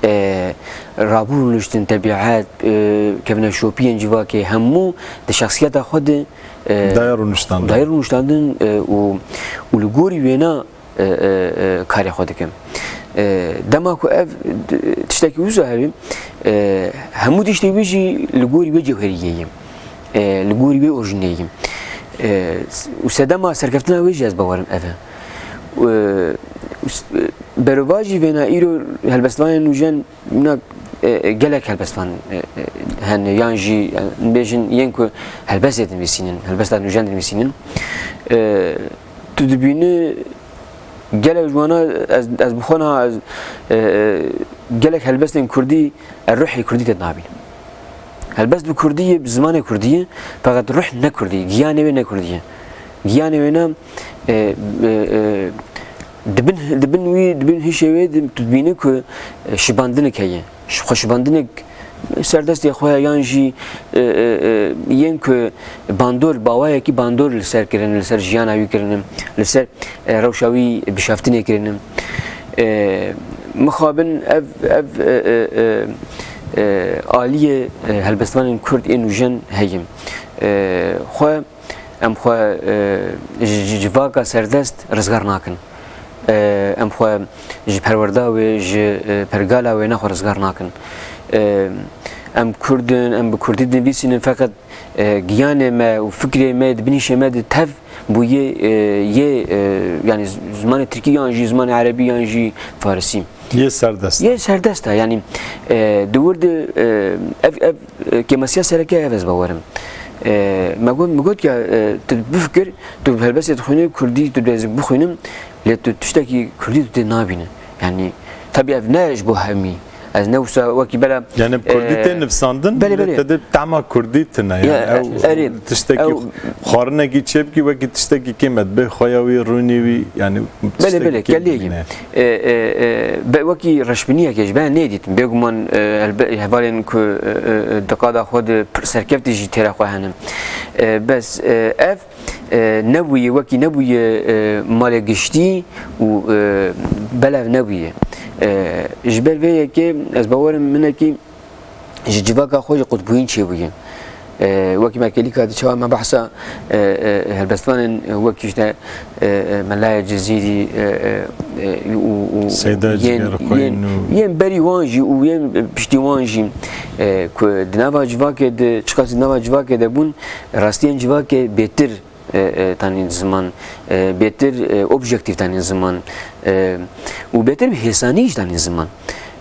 E, Rabû rûniştin, tebîet, e, kevneşopiyên civakê hemû di şexsiyeta xwe de, e, Daye rûniştandin. Daye rûniştandin, e, û, û li gorî wêna, e, e, e, karê xwe dikim. E, dema ku ev, d-, tiştekî wisa hebî, e, hemû tiştê wî jî li gorî wê cewheriyê ye. E, li gorî wê orjînê ye. E, s-, û sedema serkeftina wê jî ez bawerim ev e. E, û s-, e, berovajî vêna îro helbestvanên nûjen Mînak, e, e, gelek helbestvan, e, e, hene, yan jî, e, bêjin yên ku helbestê dinivîsînin, helbesta nûjen dinivîsînin. E, tu dibînî gelek ji wana ez, ez bi xwe niha ez, e, e, gelek helbestên kurdî, e, ruhê kurdî tê nabînim. Helbest bi kurdî ye, bi zimanê kurdî ye, feqet ruh ne kurdî, giyanê wê ne kurdî ye. Giyanê wê ne, e, e, e, Di bin, di bin wî, di bin hişê wê di, tu dibînî ku, e, şibandinek heye. Xwe şibandinek serdestê xwe yan jî, e, e, e, yên ku bandor, bi awayekî bandor li ser kirin, li ser jiyana wî kirin, li ser, e, rewşa wî bişaftinê kirin. E, mixabin ev, ev, e, e, e, e, aliyê, e, helbestvanên kurd ên nûjen heye. E, xwe Em xwe, e, ji, ji civaka serdest rizgar nakin. E, em xwe ji perwerda wê, ji, e, pergala wê nexwe rizgar nakin. E, em Kurd in, em bi Kurdî dinivîsînin, feqet, e, giyanê me û fikrê me di bin hişê me de tev bûye, e, yê, e, yanî z-, zimanê Tirkî yan jî zimanê Erebî yan jî Farisî. Yê serdest. Yê serdest e, yanî, e, di wir de, e, ev, ev, e, kêmasiya sereke ev ez bawerim. E, me got, me got ya, e, tu bifikir, tu helbestê dixwînî, kurdî tu dibê ez bixwînim, lê tu tiştekî kurdî tu tê nabînî. Yanî, tabî ev ne ji bo hemî. Ez ne wisa wekî bela, Yani kurdî e, tê nivsandin, belê, lê belê. Te de tema kurdî tine. Ya, Yani ew erê, tiştekî ew xwarinekî çêbikî, wekî tiştekî kêm e, dibê xweya wî, rûnî wî, yani Belê, belê, tiştekî kêm keliyekî. Dibîne. E, e, e, be, wekî reşbîniyekê ji ben nêdîtim. Bêguman, e, elbe-, hevalên ku, e, e, e, di qada xwe de pir serkeftî jî têra xwe hene. E, bes, e, ev, e, nebûye, wekî nebûye, e, malê giştî û, e, belev nebûye. E, ji ber vê yekê ez bawerim hinekî ji civaka xwe jî qutbûyîn çêbûye. E, wekî me kêlîka di çawa me behsa, e, e, helbestvanên, e, wekî işte, e, e, Melayê Cizîrî, e, e, e, û, û Seyda yên, Cigerxwîn yên, û yên berî wan jî û yên piştî wan jî, e, ku di nava civakê de, çiqasî di nava civakê de bûn, rastiyên civakê bêtir e, e, tanîn ziman, e, bêtir, e, objektîf tanîn ziman, e, û bêtir bi hêsanî jî tanîn ziman.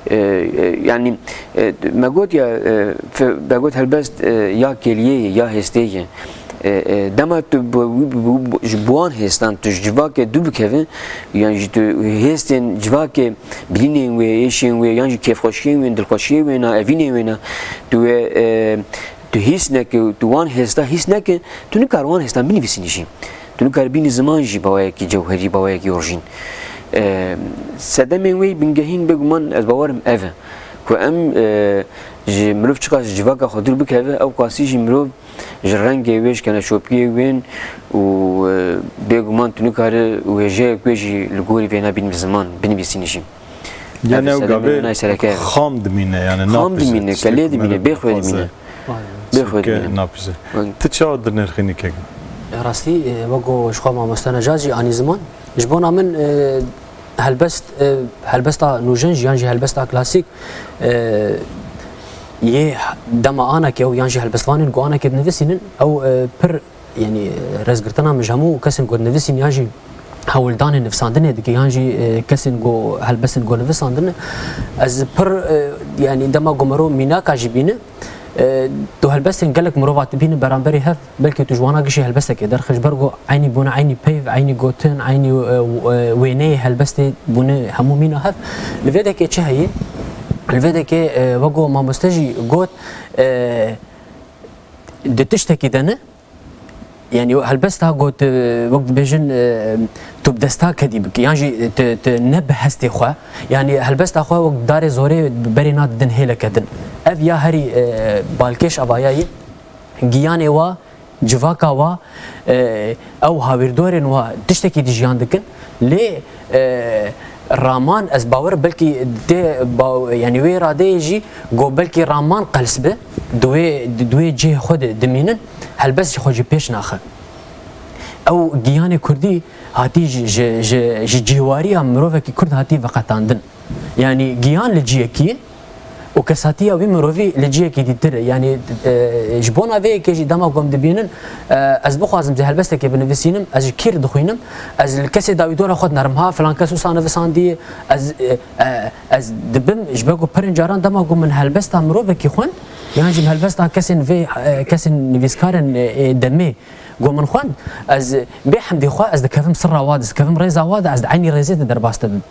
E, e, yanî, e, me got ya, e, fe-, me got helbest, e, ya kêliyê ye, ya hêstê ye. E, e, dema tu bi, bi, bi, bi, ji bi wan hêstan tu ji civakê dû bikeve, yan jî tu hêstên civakê, bilînên wê, êşên wê, yan jî kêfxweşiyên wê, dilxweşiyê wê na, evînê wê na, tu wê, e, Tu hîs neke, tu wan hêsta hîs neke, tu nikar wan hêstan binivîsînî jî. Tu nikar bînî ziman jî bawayekî cewherî, bawayekî orjîn. E, sedemên wê bingehîn bêguman ez bawerim ev e. Ku em, e, ji mirov çiqas ji civaka xwe dûr bikeve, ew qasî jî mirov ji rengê wê, ji keneşopiyê wên û, e, bêguman tu nikare wêjeyek wê jî li gorî vêna bînî ziman, binivîsînî jî. Yani ev gavê xam dimîne, yani Xam dimîne, kelê dimîne, bê xwe dimîne. Bê xwe dimîne. Napije. Ti çawa dinirxînî kek? Rastî, e, wek ku ji xwe mamoste Necat jî anî ziman. Ji bona min, e, helbest, e, helbesta nûjen jî yan jî helbesta klasîk, e, yê dema aneke ew yan jî helbestvanên ku aneke dinivîsînin, ew, e, pir Yanî, rêzgirtina min ji hemû kesên ku dinivîsîn yan jî hewldanê nivîsandinê dike, yan jî, e, kesên ku helbestên ku nivîsandine, ez pir, e, yanî dema ku mirov mînaka jî bîne, e, tu helbestên gelek mirova tu bîne beramberî hev, belkî tu ji wana gişî helbestekê derxe, ji ber ku eynî bûne, eynî peyv, eynî gotin, eynî, e, e, wêneyê helbestê bûne hemû mîna hev. Li vê dekê çi heye? Li vê dekê, e, wek ku mamoste jî got, e, di tiştekî de ne, Yanî helbesta got, e, wek dibêjin, e, tu bi desta kedî bikî, yan jî tu, tu ne bi hestê xwe, yanî helbesta xwe wek darê zorê berê nadidin hêleke din. Ev ya herî, e, balkêş avaya ye, giyanê wa, civaka wa, e, ew hawîrdorên wa tiştekî di jiyan dikin, lê, e, raman, ez bawer belkî tê ba-, yanî wê iradeyê jî go belkî raman qels bi, di wê, di wê cihê xwe de dimînin, helbest ji xwe jî pêş naxe. Ew giyanê kurdî hatî ji, ji, ji, ji cihwariya mirovekî kurd hatî veqetandin. Yanî giyan li ciyekî ye û kesatiya wî mirovî li ciyekî dîtir e. Yanî, e, ji bona vê yekê jî dema ku em dibînin, e, ez bixwazim zê helbestekê binivîsînim, ez ji kî re dixwînim, ez li kesê dawîdora xwe dinerim, ha, filan kes wisa nivisandiye, ez, e, e, ez dibim, ji ber ku pirên caran dema ku min helbesta mirovekî xwend, yan jî min helbesta kesên vê, e, kesên nivîskarên, e, demê ku min xwend, ez bê hemdî xwe, ez dikevim sirra wa de, ez dikevim rêza wa de, ez di eynî rêzê de derbas dibim.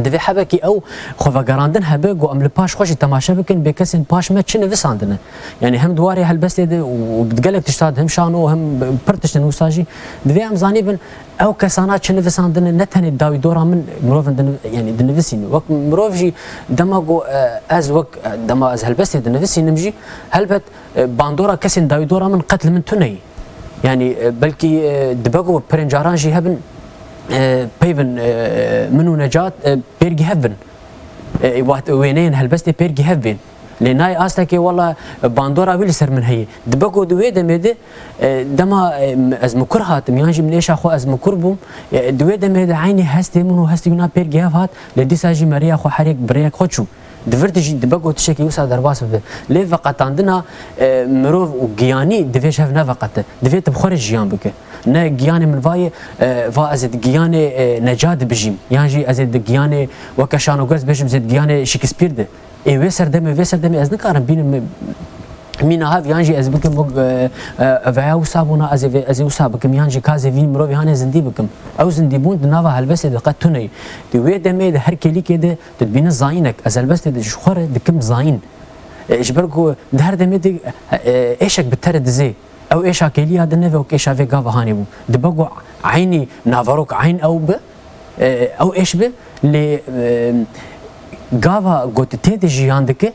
Divê hebekî ew xwevegerandin hebe, ku em li paş xwe jî temaşe bikin, bê kesên paş me çi nivisandine. Yanî hem di warê helbestê de û di gelek tişta de, hem şano, hem pir tiştên wisa jî, divê em zanîbin, ew kesana çi nivisandine, ne tenê dawîdora min mirovin dini-, yanî dinivisînin. Wek mirov jî dema ku, e, ez wek, e, dema ez helbestê dinivisînim jî, helbet, e, bandora kesên dawîdora min qet li min tune ye. Yanî, e, belkî, e, dibe ku pirên caran jî hebin, e, peyvin, e, min û Necat, e, pêrgî hev bin. E, wat-, wêneyên helbestê pêrgî hev bên. Lê nayê astekê wela, e, bandora wî li ser min heye. Dibe ku di wê demê de, e, dema, e, m-, ez mikur hatim, yan jî min êşa xwe ez mikur bûm, e, di wê demê de eynî hestê min û hestê wîna pêrgî hev hat, lê dîsa jî me rêya xwe her yek bi rêyek xwe çû. Di vir de jî dibe ku tiştekî wisa derbas bibe. Lê veqetandina, e, mirov û giyanî divê ji hev neveqete. Divê tu bi xwe re jiyan bike. Ne giyanê min vayê, e, va ez ê di giyanê, e, Neca de bijîm. Yan jî ez ê di giyanê weke şanoger ez bêjim, ez ê di giyanê Shakespeare de. Ê wê serdemê, vê serdemê ez nikarim bînim, mîna hev, yan jî ez bikim wek, e, e, veya wisa bûna, ez ê vê, ez ê wisa bikim, yan jî ka ez ê vî mirovî hanê zindî bikim. Ew zindîbûn di nava helbestê de qet tune ye. Di wê demê de her kêlîkê de tu dibîne zayînek. Ez helbestê de ji xwe re dikim zayîn. E, ji ber ku di her demê de, e, êşek bi te re dizê. Ew êşa kêliya de nebe wek êşa vê gava hanê bû. Dibe ku eynî naverok eyn ew bi, e, ew êş bi, lê, e, gava ku tu tê de jiyan dike,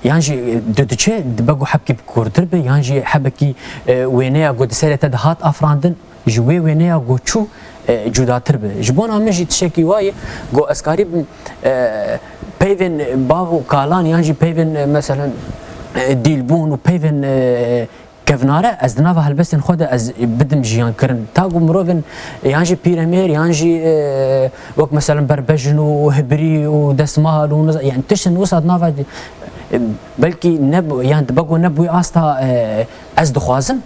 yan jî, e, tu diçe, dibe ku hebkî bi kûrtir be, yan jî hebekî, e, wêneya ku di serê te de hat afirandin, ji wê wêneya ku çû, e, cudatir be. Ji bona min jî tiştekî wa ye, ku ez karîbim, e, peyvên bav û kalan, yan jî peyvên, e, meselen, e, dîlbûn û peyvên, e, kevnare, ez di nava helbestên xwe de ez bidim jiyan kirin. Ta ku mirovên, yan jî pîremêr, yan jî, e, wek meselen berbejin û hibirî û desmal û niza-, yani tiştên wisa di nava, e, belkî ne, yani dibe ku ne bi wî asta, e, ez dixwazim,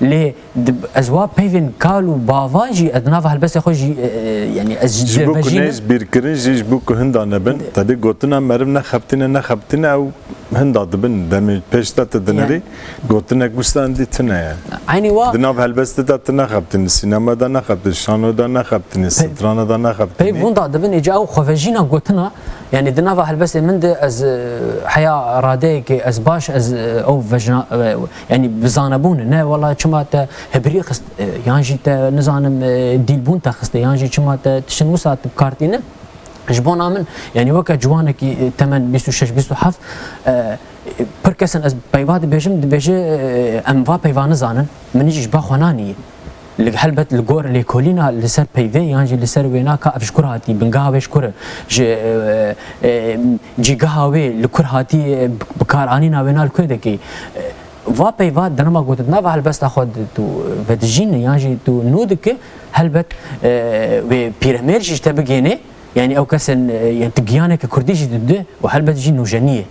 lê di-, ez wa peyvên kal û bavan jî ez di nava helbestê xwe jî, e, e, yani ez jî Ji bo ku devejînim. Ne ji bîr kirin jî, ji bo ku hinda nebin, tedê gotina meriv nexebitîne, nexebitîne ew hinda dibin, demê pêş te tu dinirî, Yani gotinek wisa hindî tune ye. Eynî wa Di nav helbestê de tu nexebitînî, sînema de nexebitînî, şano de nexebitînî, Pe-, strana de nexebitînî. Peyv winda dibin, êca ew xwevejîna gotina, yani di nava helbestê min de ez, e, heya radeyekê ez baş, ez, e, ew vejna, e, yani bi zanebûn, ne wela çima te hibirî xist, e, yan jî te nizanim, e, dîlbûn te xiste, yan jî çima te tiştin wisa tu bi kar tîne. Ji bona min, yani weke ciwanekî, e, temen bîst û şeş bîst û heft, e, pir kesin ez peyva dibêjim, dibêje, e, em va peyva nizanin. Min jî ji ba xwe nanî. Li, helbet li gor lêkolîna li ser peyvê yan jî li ser wêna ka ev ji kur hatî, bingeha wê ji kur e, ji, e, e, cîgeha wê li kur hatî, e, bikaranîna wêna li ku dekê. E, va peyva di nema gotin nava helbesta xwe di, tu vedijîne yan jî tu nû dike, helbet, e, wê pîremêr jî ji te bigêne. Yani ew kesên, e, yani tu giyaneke kurdî jî dide û helbet jî nûjenî ye.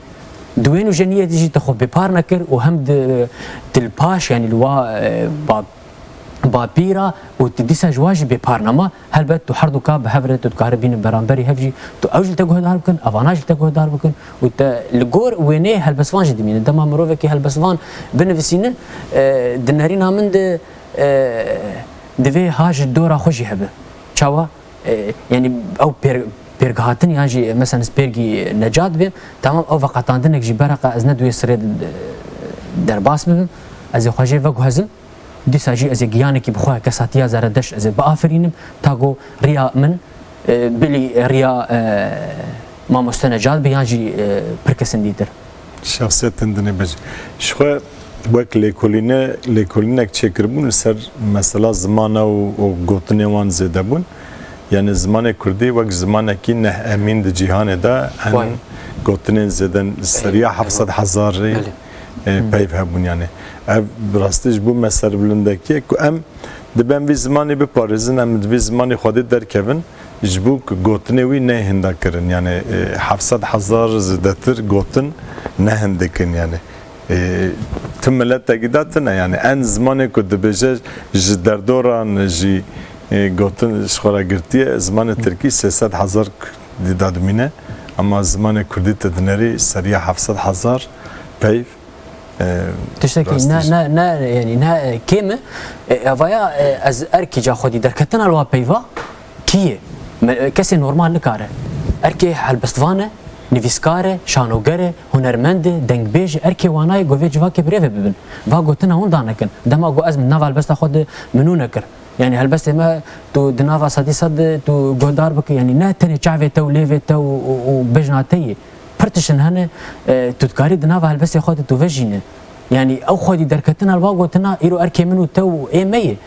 Di wê nûjeniyê de jî tu xwe bêpar nekir û hem di, di li paş, yani li wa, e, ba-, bapîra û tu dîsa ji wa jî bêpar nema. Helbet tu herduka bi hev re tu dikarî bînin beramberî hev jî. Tu ew jî li te guhdar bikin, evana jî li te guhdar bikin û te li gor wêneyê helbestvan jî dimîne. Dema mirovekî helbestvan binivîsîne, e, di nerîna min de, e, divê ha ji dora xwe jî hebe. Çawa? E, yani ew pêr-, pêrgihatin yan jî mesela ez pêrgî Necat bêm, tamam ew veqetandinek jî bereqa ez ne di wê sirê de, de, derbas bibim, ez ê xwe jê veguhezim, dîsa jî ez ê giyanekî bi xwe kesatiya zeredeş ez ê biafirînim, ta ku riya min, e, bilî riya, e, mamoste Necat be yan jî, e, pir kesin dîtir. Şexsiyetên dinê be jî. Ji xwe wek lêkolîne, lêkolînek çêkiribûn li ser mesela zimana û, û gotinê wan zêde bûn. Yani zimanê kurdî wek zimanekî neh emîn di cîhanê de en Vay. gotinên zêde seriya heft sed hezarî, Belê. e, peyv hebûn yani. Ev bi rastî ji bo me serbilindekî ye ku em dibe em vî zimanî biparêzin, em di vî zimanî xwedî derkevin, ji bo ku gotinê wî neyê hinda kirin. Yani, e, heft sed hezar zêdetir gotin nehindikin yani. E, tu miletekî de tune yani. En zimanê ku dibêje ji derdoran jî, e, gotin ji xwe re girtiye, zimanê tirkî sê sed hezar k-, dî dadimîne. Ama zimanê kurdî tu dinerî seriya heft sed hezar peyv, e, Tiştekî rastî ne, jî. ne, ne, yani ne, e, kêm e. E, evaya, e, ez erkî ca xwedî derketina li wa peyva kî ye? Me, e, kesê normal nikare. Erkê helbestvan e, nivîskar e, şanoger e, hunermend e, dengbêj e, erkê wana ye, govê civakê birêve bibin. Va gotina hûn danekin. Dema ku ez min nava helbesta xwe de min nû nekir. Yani helbestê me tu di nava sedî sed de tu guhdar bike. Yani ne tenê çavê te û lêvê te û, û, û bejna te yê. Pir tiştin hene, e, tu dikarî di nava helbestê xwe de tu vejîne. Yani ew xwedî derketina li wa gotina îro erkê min û te û ê me ye.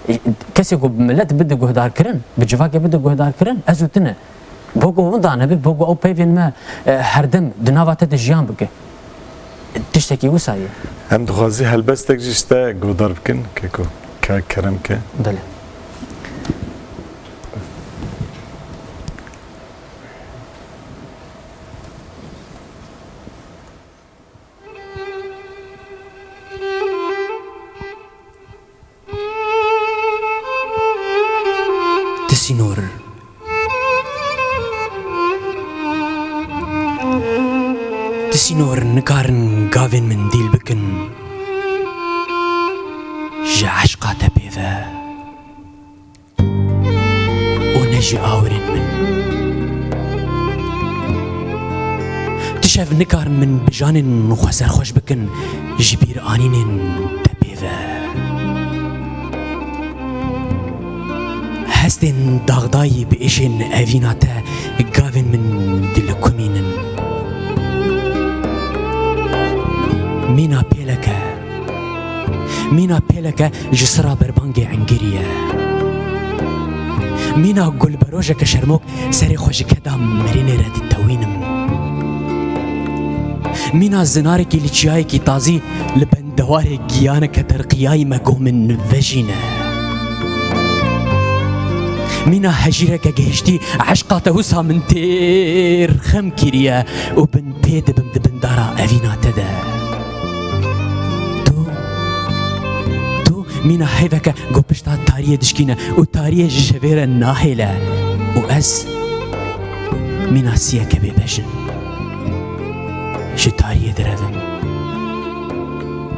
E, kesê ku bi milet bide guhdarkirin, bi civakê bide guhdarkirin, ez û tune. Bo ku winda nebe, bo ku ew peyvên me, e, herdem di nava te de jiyan bike. Tiştekî wisa ye. Em dixwazî helbestek jî ji te guhdar bikin, keko. Ka kerem ke. Belê. Ti sînor. Ti sînor nikarin gavên min dîl bikin. Ji eşqa te pê ve. Û ne jî awirên min. Ti şev nikarin min bi janên xwe serxweş bikin ji bîranînên te pê ve. Hestên daxdayî bi êşên evîna te gavên min dilikumînin. Mîna pêleke Mîna pêleke ji sira berbangê engirî ye. Mîna gulberojeke şermok serê xwe ji keda mirînê re ditewînim. Mîna zinarekî li çiyayekî tazî li bendewarê giyaneke terqiyayî me go min vejîne. Mîna hejîreke gihiştî eşqa te wisa min têr xem kiriye û bin pê dibim di bin dara evîna te de. Tu, tu mîna heyveke ku pişta tariyê dişkîne û tariyê ji şevê re nahêle. Û ez mîna siyeke bêbejin ji tariyê direvim.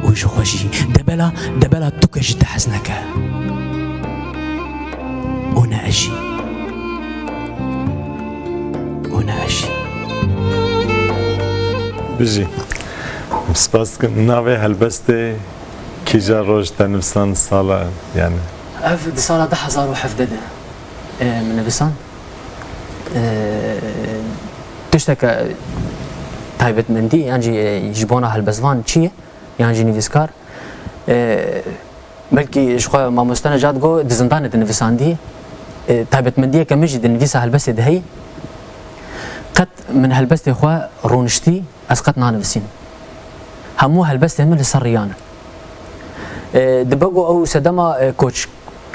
Û ji xwe jî debela, debela tu ke ji te hez neke. Û ne ez jî. Û ne ez jî. Bijî. Spas dikim. Navê helbestê kîja roj te nivîsan sala, yani? Ev di sala du hezar û hevdeh de, e, min nivîsan. E, tişteke taybetmendî, yan jî, e, ji bona helbestvan çi ye? Yan jî nivîskar. E, belkî ji xwe mamoste Necat got, di zindanê de nivîsandî. E, taybetmendiyeke min jî di nivîsa helbestê de heye. Qet min helbestê xwe rûniştî, ez qet nanivîsînim. Hemû helbestên min li ser riya ne. E, dibe ku ew sedema, e, koç-,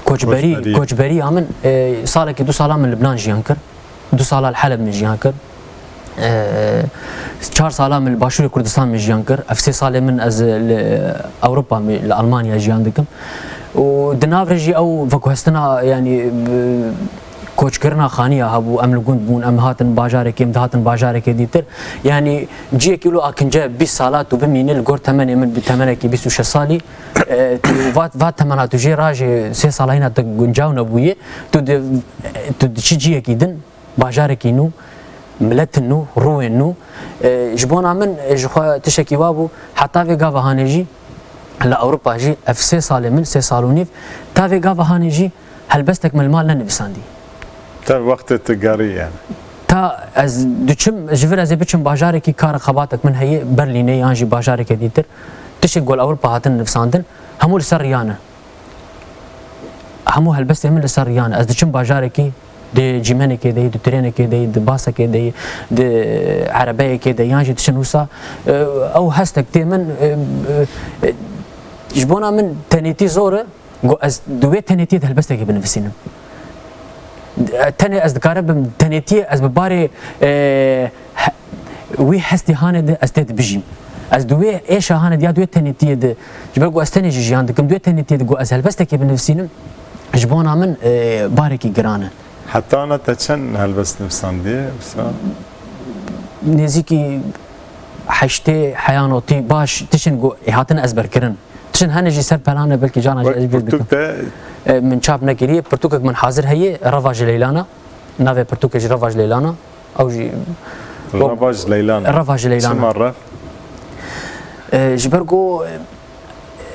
koçberî, Koçberî. koçberiya min, e, salekî du sala min Libnan jiyan kir. Du sala li Heleb min jiyan kir. E, çar sala min li Başûrê Kurdistan min jiyan kir. Ev sê salê min ez li Ewropa min, li Almanya jiyan dikim. Û di nav re jî ew veguhestina, yanî, bi koçkirina xaniya hebû. Em li gund bûn, em hatin bajarekê, em dihatin bajarekê dîtir. Yanî ciyekî wilo akince bîst sala tu bimînî li gor temenê min, bi temenekî bîst û şeş salî, e, tu va, va temena tu jê re jê sê sala hîna te guncaw nebûye. Tu di, tu diçî ciyekî din. Bajarekî nû, miletin nû, rûyên nû. E, ji bona min, e, ji xwe tiştekî wa bû, heta vê gava hanê jî, li Ewropa jî ev sê salê min, sê sal û nîv, ta vê gava hanê jî helbestek min li mal nenivîsandî. Te wextê tu gerî yani. Ta ez diçim, ji vir ez ê biçim bajarekî kar xebatek min heye, Berlînê yan jî bajarekê dîtir. Tiştê ku li Ewropa hatin nivîsandin, hemû li ser riya ne. Hemû helbestên min li ser riya ne. Ez diçim bajarekî, Di cîmenekê de yî, di trênekê de yî, di basekê de yî, di erebeyekê de yan jî diçin wisa, e, ew hestek tê min, e, e, e, ji bona min tenêtî zor e, ku ez di wê tenêtiyê de helbestekê binivîsînim. E, tenê ez dikarim bim tenêtiyê, ez bi barê, e, he-, wî hestî hanê de ez tê dibijîm. Ez di wê êşa hanê de ya di wê tenêtiyê de, ji ber ku ez tenê jî jiyan dikim, di wê tenêtiyê de ku ez helbestekê binivîsînim, ji bona min, e, barekî giran e. Heta ana te çend helbest nivîsandiye, wisa? Nêzîkî heştê heya notî baş tişin ku hatine ezberkirin. Tişin hene jî ser pelane belkî cana jî Wek ez bîr pirtûk dikim. te E, min çap nekiriye. Pirtûkek min hazir heye, Reva ji Leylana. Navê pirtûkê jî Reva ji Leylana. Ew jî Reva ji Leylan. Reva ji Leylana. Çima rev? E, ji ber ku,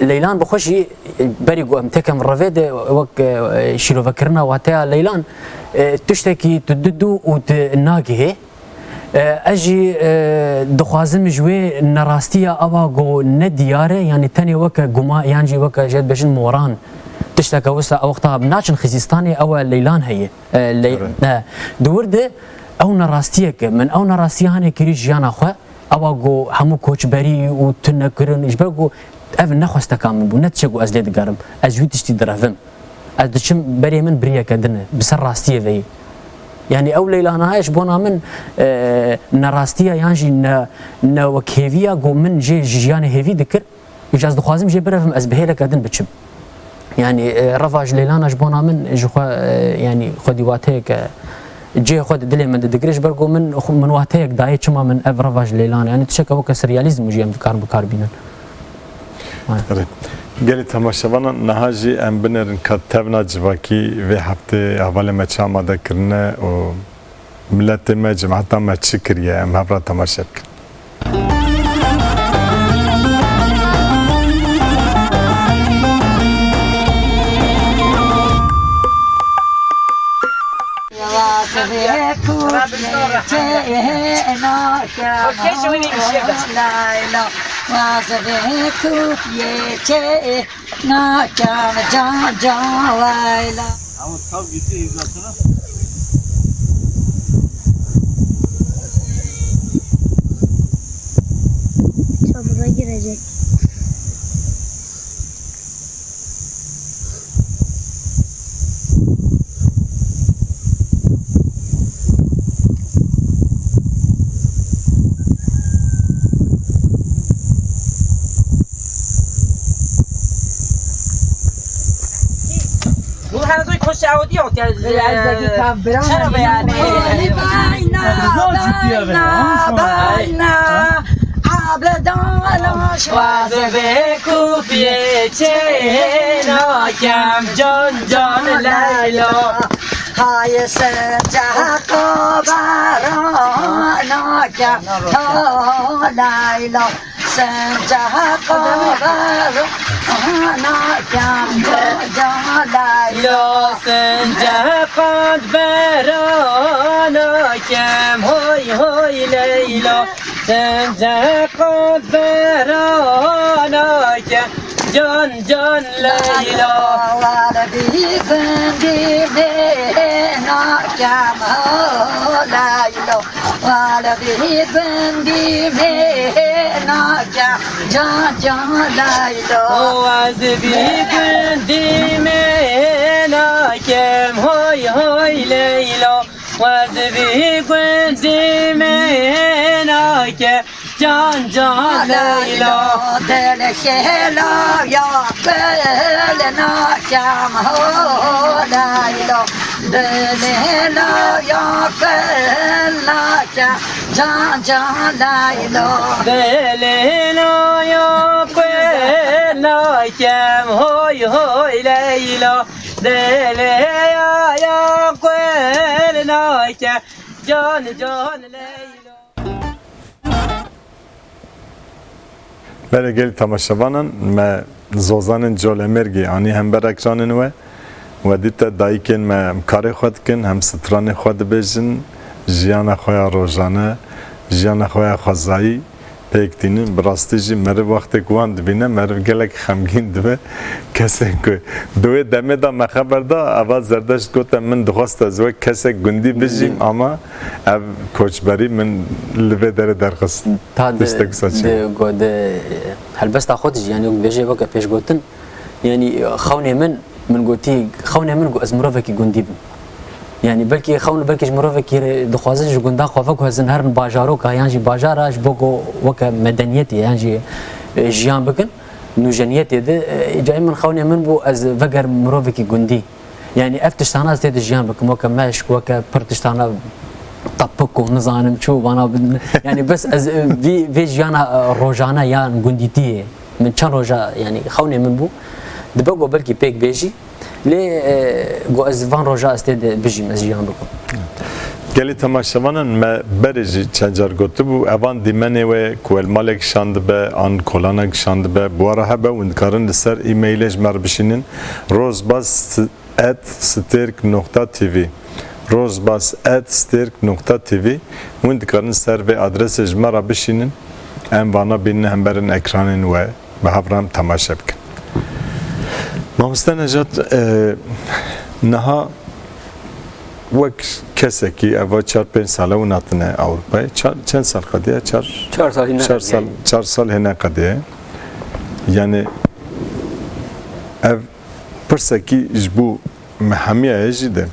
e, Leylan bi xwe jî, e, berî ku em têkem revê de wek, e, şîrovekirina wateya Leylan, e, tiştekî tu didu û tu nagihê. E, ez jî, e, dixwazim ji wê nerastiya ewa ku ne diyar e, yanî tenê weke guma yan jî weke jê dibêjin moran, tişteke wisa ew wexta naçin Xizîstanê, ew e Leylan heye. E, Ley-, Evet. e, di wir de ew nerastiyek e. Min ew nerastiya hanê kirî jiyana xwe. Ewa ku hemû koçberî û tunekirin, ji ber ku ev ne xwesteka min bû, ne tiştek ku ez lê digerim. Ez ji wî tiştî direvim. Ez diçim berê min biriyeke din e, bi ser rastiyê ve yî. Yanî ew Leylana heye ji bona min, e, nerastiya yan jî ne, ne wekhêviya ku min jê ji jiyanê hêvî dikir. Îca ez dixwazim jê birevim, ez bi hêleke din biçim. Yanî, e, Reva ji Leylana ji bona min ji xwe, e, yanî xwedî wateyeke cihê xwe di dilê min de digire, ji ber ku min, xwe, min wateyek dayê çima min ev Reva ji Leylan e. Yanî tişeke weke sirrealîzm jî em dikarin bi kar bînin. Erê. Gelî temaşevanan, niha jî em binêrin ka tevna civakî vê heftê hevalê me çi amade kirine û Miletê me, cemata me çi kiriye, em hev re temaşe bikin. Nakem can can Leyla. Ama tav gitti hizasına. Çamura girecek. Bu her zaman koşu Audi yok ya. Biraz da bir kamera. Çarabı yani. Bayna, bayna, bayna. Abedala şwaz ve kupye çena kem can can Leyla. Hay sen cahaka barana kem Leyla. Sence qad berana kem can can Leyla. Lo sence qad berana kem hoy hoy Leyla. Sence qad berana kem can can Leyla. Wala di gundî bêna kem ho Leyla. Wala di gundî bêna kem can can Leyla. Waz bi gundî me nakem hoy hoy Leyla. Waz bi gundî me nakem can can Leyla. Dil xêla ya kul nakem ho Leyla. Dil xêla ya kul nakem can can Leyla. Dil xêla ya kul nakem hoy hoy Leyla. Dil xêla ya kul nakem can can Leyla. Belê gelî temaşevanan, me Zozanên Colemêrgê anî hember ekranên we. We dîte dayikên me hem karê xwe dikin, hem stranê xwe dibêjin, jiyana xwe ya rojane, jiyana xwe ya xwezayî, pêk tînin. Bi rastî jî meriv wextê ku wan dibîne, meriv gelek xemgîn dibe. Kesên ku di wê demê de me xeber da, eva Zerdeşt gote, min dixwest ez wek kesek gundî bijîm, ama ev koçberî min li vê derê derxist. Ta di, Tiştek saçê. di, go-, di helbesta xwe de jî, yanî wek bêjê weke pêşgotin, yanî xewnê min, min gotî, xewnê min got ez mirovekî gundî bim. Yanî belkî xewn, belkî ji mirovekî dixwazin ji gundan xwe veguhezin, herin bajaroka yan jî bajara ji bo ku weke medeniyetê yan jî, e, jiyan bikin, nûjeniyetê de, e, carê min xewnê min bû ez vegerim mirovekî gundî. Yanî ev tiştana ez tê de jiyan bikim, weke meşk, weke pir tiştana tepik û nizanim çi û vana bin-, yanî bes ez, e, vî, vê jiyana, e, rojane yan gundîtiyê min çend roja, yanî xewnê min bû. Dibe ku belkî pêk bêjî, lê, e, ku ez van roja ez tê de bijîm, ez jiyan bikim. Gelî temaşevanan, me berê jî çend car gotibû, evan dîmenê we ku el malek şandibe, an kolanek şandibe, bi we re hebe, hûn dikarin li ser e-mailê ji me re bişînin, rozbas et stêrk nokta T V. Rozbas et stêrk nokta T V. Hûn dikarin ser vê adresê ji me re bişînin. Em vana bînin hemberên ekranên we bi hev re em temaşe bikin. Mamoste Nejat, e, niha wek kesekî eva çar pênc sale hûn hatine Ewropayê. Çar, çend sal qediye? Çar, Çar sal hîne çar sal, qediye. Çar sal hêne qediye. Yani ev pirsekî ji bo me hemiya ye jî de.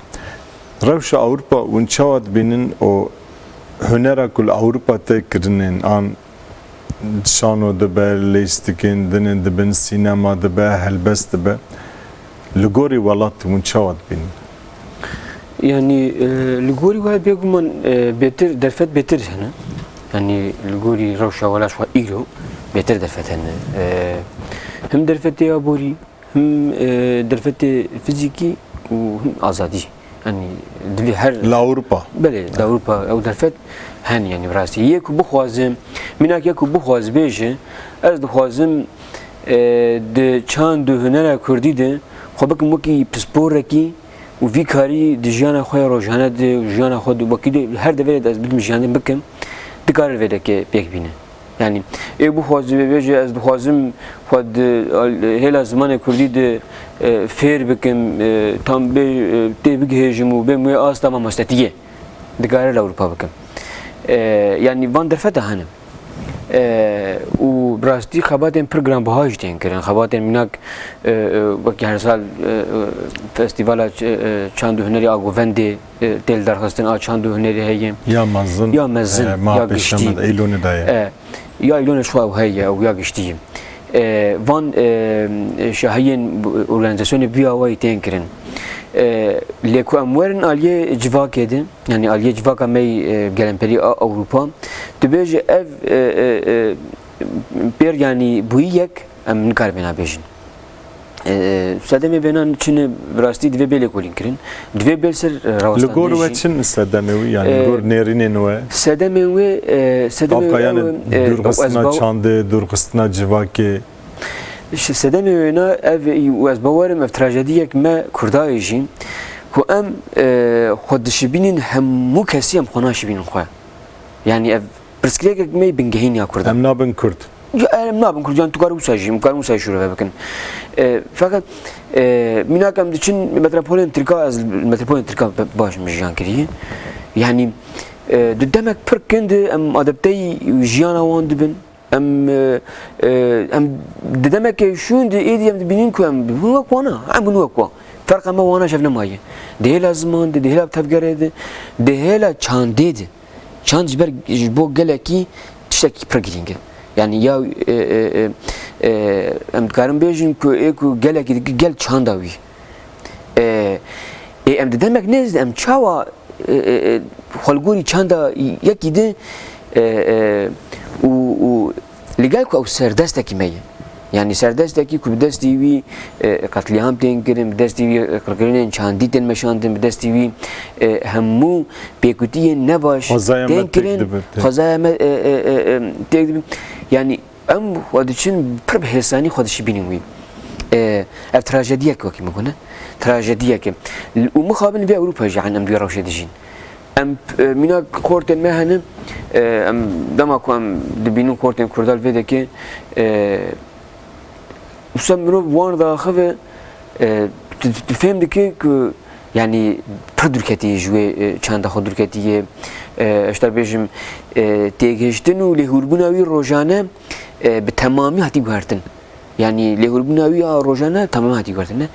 Rewşa Ewropa hûn çawa dibînin û hunera ku li Ewropa tê kirinên an şano dibe, lîstikên din ê dibin, sînema dibe, helbest dibe. Li gorî welat hûn çawa dibînin? Yanî, e, li gorî we bêguman, e, bêtir, derfet bêtir hene. Yanî li gorî rewşa welat xwe îro bêtir derfet hene. E, him derfetê aborî, him, e, derfetê fizîkî û him azadî. Yanî divê her Li Ewropa. Belê, li Ewropa ew derfet hene, yanî bi rastî. Yê ku bixwaze, mînak yê ku bixwaze bêje, ez dixwazim, e, di çand û hunera kurdî de xwe bikim wekî pisporekî û vî karî di jiyana xwe ya rojane de û jiyana xwe di wekî de her deverê de ez bidim jiyandin bikim, dikare li vê derê pêk bîne. Yanî, ê bixwaze bêje, ez dixwazim xwe di, hêla zimanê kurdî de, e, fêr bikim, e, tam bê, e, tê bigihêjim û bêm wê asta mamostetiyê. Dikare li Ewropa bikim. E, yanî, van derfeta hene. E, û bi rastî xebatên pir giranbiha jî tên kirin. Xebatên mînak, e, e, wekî her sal, e, e, Festîvala Ç-, e, Çand û Hunerê a Govendê, e, tê lidarxistin, a çand û hunerê heye. Ya mezin, Ya mezin, e, ya maha giştî. Pêşemê de Eylûnê de ye. E, ya Eylûnê şu ew heye, ew ya giştî ye. E, van, e, şahiyên bu-, organîzasyonê vî awayî tên kirin. E, lê ku em werin aliyê civakê de, yanî aliyê civaka me yî, e, gelemperî a Ewropa, tu bêje ev, e, e, e, pêr yanî bûyî yek, em nikarin vêna bêjin. E, sedemê vênan çi ne, bi rastî divê bê lêkolînkirin. Divê bê li ser, e, Li gor rawestandin we jî. Çi ne sedemê wî, yanî li E, gor nêrînên we? Sedemên wê, e, sedemê Tabka wê yani ew, e, dûrxistina ez baw- çandê, dûrxistina civakê. Ji sedemê wêna ev, û ez bawerim ev trajediyek me Kurdayê jî, ku em, e, xwe dişibînin hemû kesî em xwe naşibînin xwe. Yanî ev pirsgirêkek me yî bingehîn ya Kurdan. Em nabin Kurd. Ya, em nabin Kurd, yani tu kar wisa jî, em kar wisa jî şûreve bikin. E, feqet, e, mînak em diçin metropolên Tirka, ez li metropolên Tirka be-, baş min jiyan kiriye. Yani, e, di demek pir kin de em adapteyî jiyana wan dibin. Em, e, e, em di demeke şûn de êdî em dibînin ku em hûn wek wana, em hûn wek wan. Ferqa me wana ji hev nemaye. Di hêla ziman de, di hêla tevgerê de, di hêla çandê de. Çand ji ber, ji bo gelekî tiştekî pir girîng e. Yani ya, e, e, e, e, em dikarin bêjin ku ê ku gelekî dike gel çanda wî. E, ê em di demek nêz de em çawa, e, e, e, xwe li gorî çanda yekî de, e, e, û, û li gel ku ew serdestekî me ye. Yani serdestekî ku bi destî wî, e, qetlîam tên kirin, bi destî wî, e, qirkirinên çandî tên meşandin, bi destî wî, e, hemû pêkutiyên nebaş Xwezaya me tên têk kirin, dibe, têk. Xwezaya me, e, e, e, e, têk dibe. Yani em xwe diçin pir bi hêsanî xwe dişibînin wî. E, ev trajediyek wekî min gune. Trajediyek e. Û mixabin vê Ewropa jî, yani em di vê rewşê dijîn. Em, e, mînak xortên me hene, E, em dema ku em dibînin xortên Kurda li vê dekê, e, wisa mirov wan diaxive, e, tu, tu fêm dike ku, yanî, pir dûrketî ji wê, e, çanda xwe dûrketî ye. E, ez dê bêjim, e, têgihiştin û lêhûrbûna wî rojane, e, bi temamî hatî guhertin. Yanî lêhûrbûna wî ya rojane temamî hatî guhertin, ne?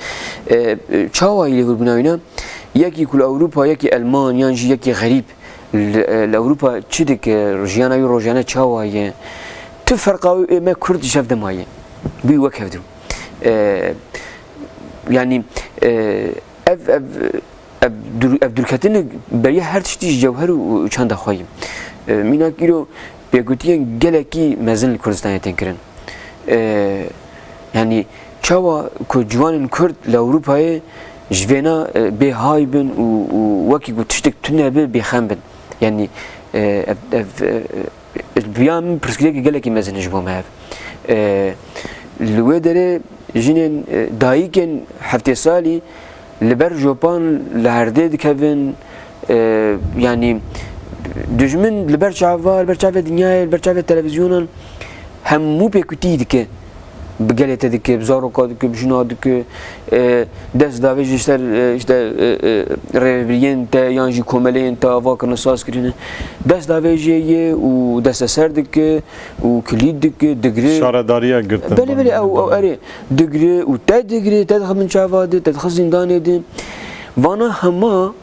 E, e, çawa yî lêhûrbûna wî ne? Yekî ku li Ewropa, yekî Elman yan jî yekî xerîb li, e, li Ewropa çi dike, jiyana wî rojane çawa ye? Tu ferqa wî ê me Kurd ji hev de maye. Bûyî wek hev dû. E, yanî, e, ev, ev, ev dûr-, ev dûrketinê beriya her tiştî ji cewher û, û çanda xwe ye. E, mînak îro pêkutiyên gelekî mezin li Kurdistanê tên kirin. E, yanî çawa ku ciwanên Kurd li Ewropayê ji vêna, e, bê hay bin û, û wekî ku tiştek tune be bêxem bin. Yanî, e, ev, ev, e, bi ya min pirsgirêkê gelekî mezin e ji bo me ev. E, li wê derê jinên, e, dayikên heftê salî li ber jopan li erdê dikevin, e, yanî dijmin li ber çava, li ber çavê dinyayê, li ber çavê televîzyonan hemû pêkutî dike. Bi gelê te dike, bi zaroka dike, bi jina dike, e, dest davêjê ji ser, e, işte, e, e, rêvebiriyên te yan jî komeleyên te ava kirine, saz kirine. Dest davêjê ye û desteser dike û kilît dike, digre. Şaredariya girtin. Belê, belê, ew, ew, erê, digre û te digre, te dixe binçava de, te dixe zîndanê de. Vana hema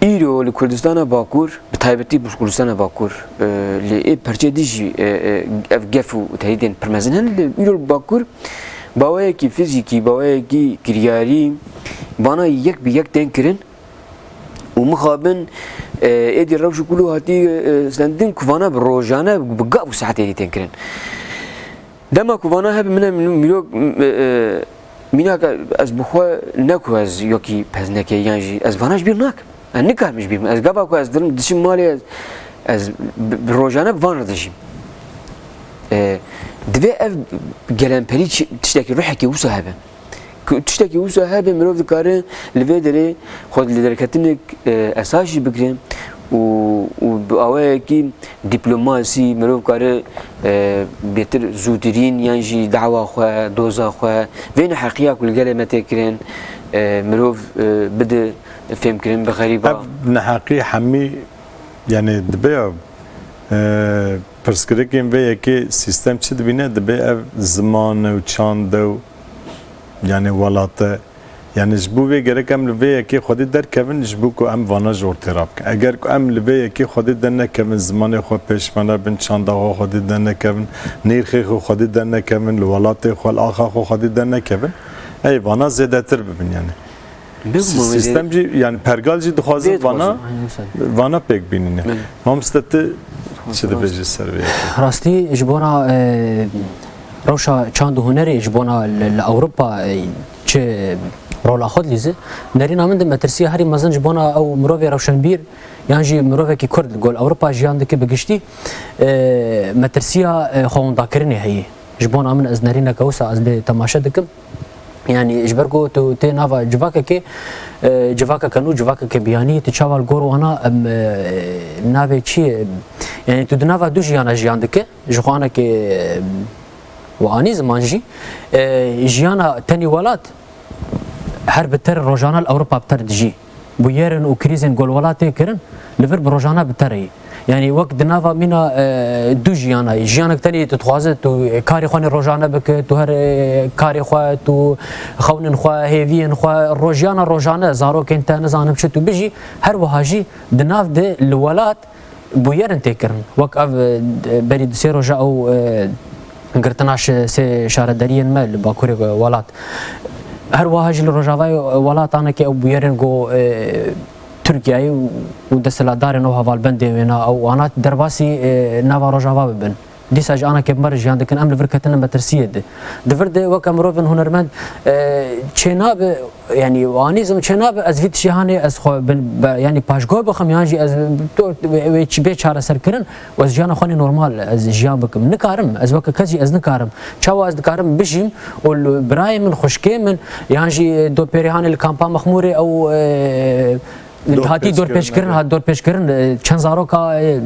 îro li Kurdistana Bakur, bi taybetî bi Kurdistana Bakur, e, li ê perçê dî jî, e, e, ev gef û tehdîdên pir mezin hene, lê îro li Bakur baweyekî fizîkî, baweyekî kiryarî, vana yek bi yek tên kirin û mixabin, e, êdî rewş û kulû hatî, e, stendin ku vana bi rojane, bi gav û saetê dî tên kirin. Dema ku vana hebe min e mîro-, e, e, mînaka ez bi xwe ne ku ez yekî peznekê yan jî ez vana ji bîr nakim. Ez nikarim ji bîr min. Ez gava ku ez dirim diçim malê ez, ez bi, bi rojane bi van re dijîm. E, divê ev gelemperî çi-, tiştekî ruhekî wisa hebe. Ku tiştekî wisa hebe, mirov dikare li vê derê xwe li derketinek, e, esas jî bigire û, û bi awayekî dîplomasî mirov kare, e, bêtir zûtirîn yan jî dawa xwe, doza xwe, vê neheqiya ku li gelê me tê kirin, e, mirov, e, bide fêmkirin bi xerîba. Ev neheqî hemî, yanî dibe ya, e, pirsgirêkên vê yekê sîstem çi dibîne, dibe ev ziman e û çand e û, yanî, welat e. Yanî ji bo vê gerek em li vê yekê xwedî derkevin, ji bo ku em vana ji ortê rabikin. Eger ku em li vê yekê xwedî dernekevin, zimanê xwe pêş ve nebin, çanda xwe xwedî dernekevin, nirxê xwe xwedî dernekevin, li welatê xwe, li axa xwe xwedî dernekevin, ey vana zêdetir bibin yanî. Bêguman Sî-, wê sîstem jî, yanî pergal jî dixwazin vana, dixwazin, aynen wisa. Vana pêk bînîne. Belê. Mamoste, tu çi dibêjî ser vê yekê? Rastî ji bona, e, rewşa çand û hunerê ji bona li, li Ewropa, e, çi rola xwe dilîze. Nerîna min de metirsiya herî mezin ji bona ew mirovê rewşenbîr yan jî mirovekî Kurd li gol Ewropa jiyan dike bi giştî, e, metirsiya, e, xwe windakirinê heye. Ji bona min ez nerîneke wisa ez lê temaşe dikim. Yanî ji ber ku tu tê nava civakekê, e, civakeke nû, civakeke biyanî, tu çawa li gor wana, em, e, navê çi ye? Yanî tu di nava du jiyana jiyan dike, ji xwe anekê, e, û anî ziman jî, e, jiyana tenî welat her bi ter rojana li Ewropa bi ter dijî. Bûyerên û krîzên gol welat tê kirin, li vir bi rojane bi te re yî. Yanî wek di nava mîna, e, du jiyana yî. Jiyanek tenê tu dixwaze tu karê xwe nê rojane bike, tu her, e, karê xwe, tu xewnên xwe, hêviyên xwe, rojiyana rojane, zarokên te, nizanim çi tu bijî, her wiha jî di nav de li welat bûyerin tê kirin. Wek ev, e, berî du sê roja ew, e, girtina şi-, sê şaredariyên me li bakurê welat. Her wiha jî li rojavayê welat anekê ew bûyerên ku, e, Tirkiyeyê û, û desthilatdarên ew hevalbendên wêna ew anat derbasî, e, nava rojava bibin. Dîsa jî anekê bi me re jiyan dikin, em li vir ketine metirsiyê de. Di vir de weke mirovên hunermend, e, çênabe, yanî anî zim çênabe ez vî tiştê hanê ez xwe bin, be, yanî paşguh bixim yan jî ez to-, wê, wê çi bê çareserkirin û ez jiyana xwe nê normal ez jiyan bikim. Nikarim, ez weke kes jî ez nikarim. Çawa ez dikarim bijîm û li birayê min, xwişkê min yan jî dopêrê hanê li kampa Mexmûrê ew, e, hatî dorpêçkirin, dorpêçkirin, hat dorpêçkirin, e, çend zaroka, e,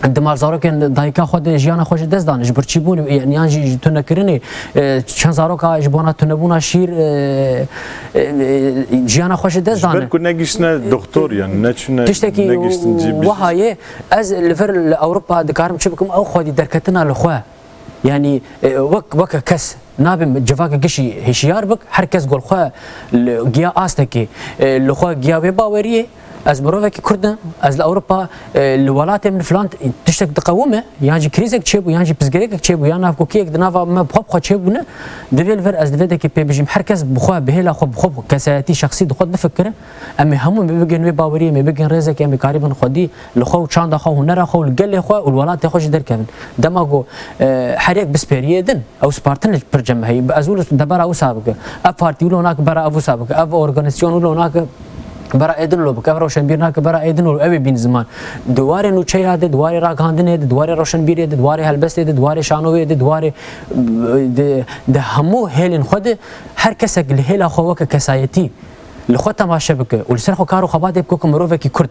Di mal zarokên dayika xwe de jiyana xwe ji dest dan, ji birçîbûnê, yan jî ji tunekirinê, e, çend zaroka ji bona tunebûna şîr, e, e, e, jiyana xwe ji dest Ji ber dane. ku negiştine doktor, yani neçûne, Tiştekî negiştin cî bijî. wiha ye, ez li vir li Ewropa dikarim çi bikim, ew xwedî derketina li xwe. Yanî, e, wek, weke kes nabê civakê gişî hişyar bik, her kes gol xwe li giya astekê, e, li xwe giya wê baweriyê, ez mirovekî Kurd im, ez li Ewropa, e, li welatê min filan t-, tiştek diqewime, yan jî krîzek çêbû, yan jî pirsgirêkek çêbû, yan navkokiyek di nava me bi xwe bi xwe çêbûne, divê li vir ez li vê dekê pê bijîm. Her kes bi xwe, bi hêla xwe, bi xwe, bi kesayetî şexsî di xwe difikire. Em ê hemû me bigên wê baweriyê, me bigên rêzekê, em ê karîbin xwedî li xwe û çanda xwe û hunera xwe û li gelê xwe û li welatê xwe jî derkevin. Dema ku, e, her yek bispêriyê din, ew spartin li pir cem heye. Ez wilo debara wisa bike. Ev partî wilo nake bera ev wisa bike. Ev organîzasyon wilo nake bera êdin lo bike. Ev rewşenbîr nake bera êdin lo. Ew ê bîn ziman. Di warê nûçeya de, di warê ragihandinê de, di warê rewşenbîrê de, di warê helbestê de, di warê şanoyê de, di warê, di, di hemû hêlên xwe de her kesek li hêla xwe weke kesayetî li xwe temaşe bike û li ser xwe kar û xebatê bike weke mirovekî Kurd.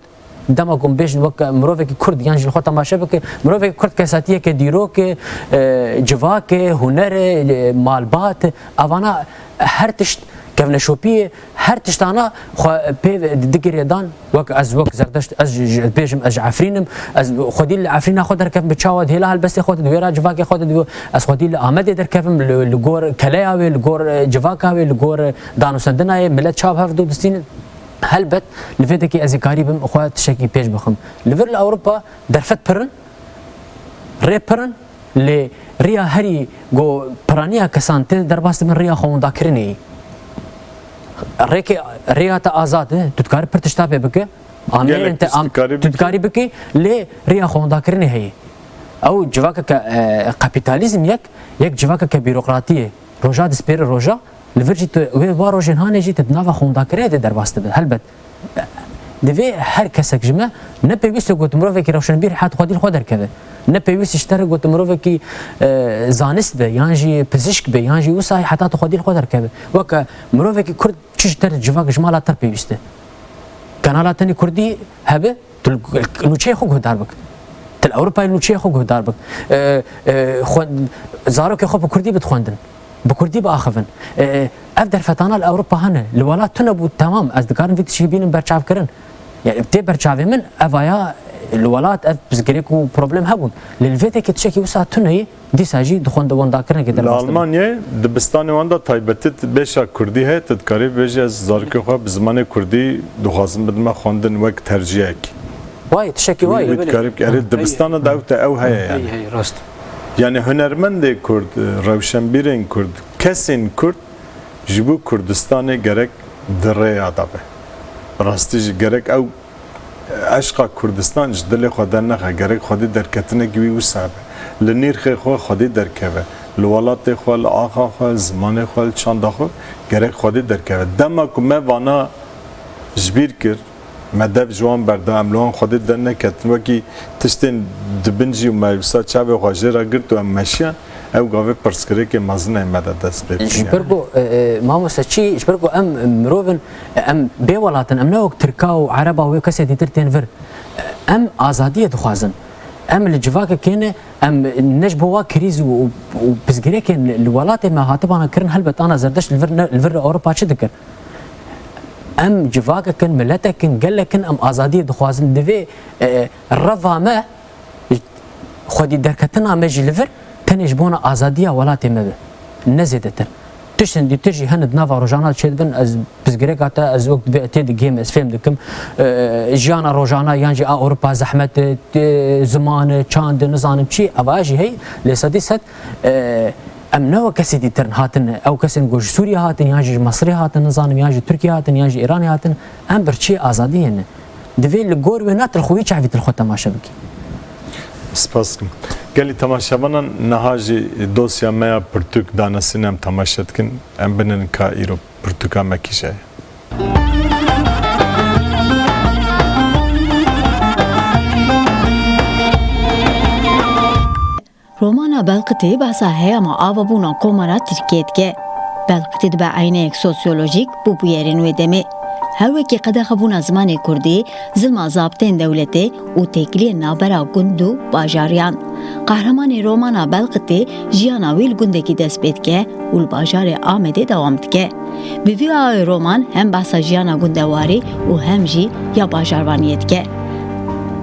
Dema ku em bêjin wek mirovekî Kurd, yan jî li xwe temaşe bike, mirovekî Kurd kesatiyeke dîrok e, e, civak e, huner e, e, malbat e. Evana her tişt kevneşopî ye, her tiştana xwe pê digirê dan. Wek ez, wek Zerdeşt, ez ji, ji, bêjim, ez ji Efrîn im, ez xwedî li Efrîna xwe derkevim, bi çawa di hêla helbestê xwe de, di wêra civakê xwe de, di, ez xwedî li Amedê derkevim, li, li gor keleya wê, li gor, e, civaka wê, li gor, e, danûstendina yê, milet çav hev du distînin. Helbet, li vê dekê ez ê karî bim xwe tiştekî pêş bixim. Li vir li Ewropa derfet pir in, rê pir in, lê riya herî ku piraniya kesan tê derbas dibin riya xewndakirinê ye. Rêkê, rêya te azad e, tu dikarî pir tişta pê bike, ameyên Gelek te tişt am, dikarî tu bike. dikarî bike, lê riya xewndakirinê heye. Ew civakeke, e, kapîtalîzm yek, yek civakeke bîrokratî ye. Roja dispêre roja, li vir jî tu wê wa rojên hanê jî tu di nava xewndakirinê de derbas dibe. Helbet, divê her kesek ji me, ne pêwîst e ku tu mirovekî rewşenbîr heta xwedî li xwe derkeve. Ne pêwîst ji te re ku tu mirovekî, e, zanist be, yan jî pizişk be, yan jî wisa heta tu xwedî li xwe derkeve. Weke mirovekî Kurd çi ji te re, civak ji mala te re pêwîst e. Kanala tenê Kurdî hebe, tu li nûçeyê xwe guhdar bik. Tu li Ewropayê nûçeyê xwe guhdar bik. E, e, xwe, zarokê xwe bi Kurdî bidixwendin. Bi Kurdî biaxivin. E, e, ev derfetana li Ewropa hene. Li welat tune bû, temam. Ez dikarim vî tiştî bînim berçavkirin. Yani tê berçavê min, ev aya li welat ev pirsgirêk û problem hebûn. Lê li vê dekê tiştekî wisa tune ye. Dîsa jî di xwendewendakirine Li girêdayî. Almanyayê dibistanê wan de taybetî bêşa kurdî heye, tu dikarî bibêjî, ez zarokê xwe bi zimanê kurdî dixwazim bidime xwendin wek terciyek. Way, tiştekî way. Wî dikarî bikî, erê, dibistana de ew te ew heye yani. Hey, hey, rast. Yani hunermendê kurd, rewşenbîrên kurd, kesên kurd ji bo Kurdistanê gerek di rêya de be. Rastî jî gerek ew eşqa Kurdistan ji dilê xwe dernexe, gerek xwedî derketinekî wî wisa be. Li nîrxê xwe xwedî derkeve, li welatê xwe, li axa xwe, zimanê xwe, li çanda xwe gerek xwedî derkeve. Dema ku me vana ji bîr kir, me dev ji wan berda, em li wan xwedî derneketin, wekî tiştên dibin jî û me wisa çavê xwe jê re girt û em meşiyan, ew gavê pirsgirêkê mezin ê me de dest pê Ji dikîne. ber ku, e, e, mamoste çi, ji ber ku em mirov in, em bê welat in, em ne wek Tirka û Ereba û wê kesê dîtir tên vir. Em azadiyê dixwazin. Em li civakekê ne, em ne ji bo wa krîz û, û, û pirsgirêkên li, li welatê me hatibana kirin, helbet ana Zerdeşt li vir ne, li vir li Ewropa çi dikir? Em civakek in, miletek in, gelek in, em azadiyê dixwazin. Divê, e, reva me xwedî derketina me jî li vir tenê ji bona azadiya welatê me be, ne zêdetir. Tiştên dîtir jî hene di nava rojana de çêdibin, ez pirsgirêka te, ez wek divê tê digihêm, ez fêm dikim. E, jiyana rojana yan jî a Ewropa zehmet e, tê, ziman e, çand e, nizanim çi, eva jî heye, lê sedî sed, e, em ne wek kesê dîtir in hatin, ew kesên ku ji Sûriye hatin, yan jî ji Misirê hatin, nizanim, yan ji Tirkiye hatin, yan ji Îranê hatin, em birçî azadiyê ne. Divê li gor wê ne, tu li xwe wî çavî tu li xwe temaşe bikî. Spas dikim. Gelî temaşevanan, niha jî dosya me ya pirtûk danasîne em temaşe dikin. Em binin ka îro pirtûka me kîje ye. Romana Belqitê behsa heyama avabûna Komara Tirkiyê dike. Belqitê dibe eyneyek sosyolojîk bo bûyerên wê demê. Her wekî qedexebûna zimanê kurdî, zilma zabitên dewletê û têkiliyên navbera gund û bajariyan. Qehremanê romana Belqitê jiyana wî li gundekî dest pê dike û li bajarê Amedê dewam dike. Bi vî awayê roman hem behsa jiyana gundewarî û hem jî ya bajarvaniyê dike.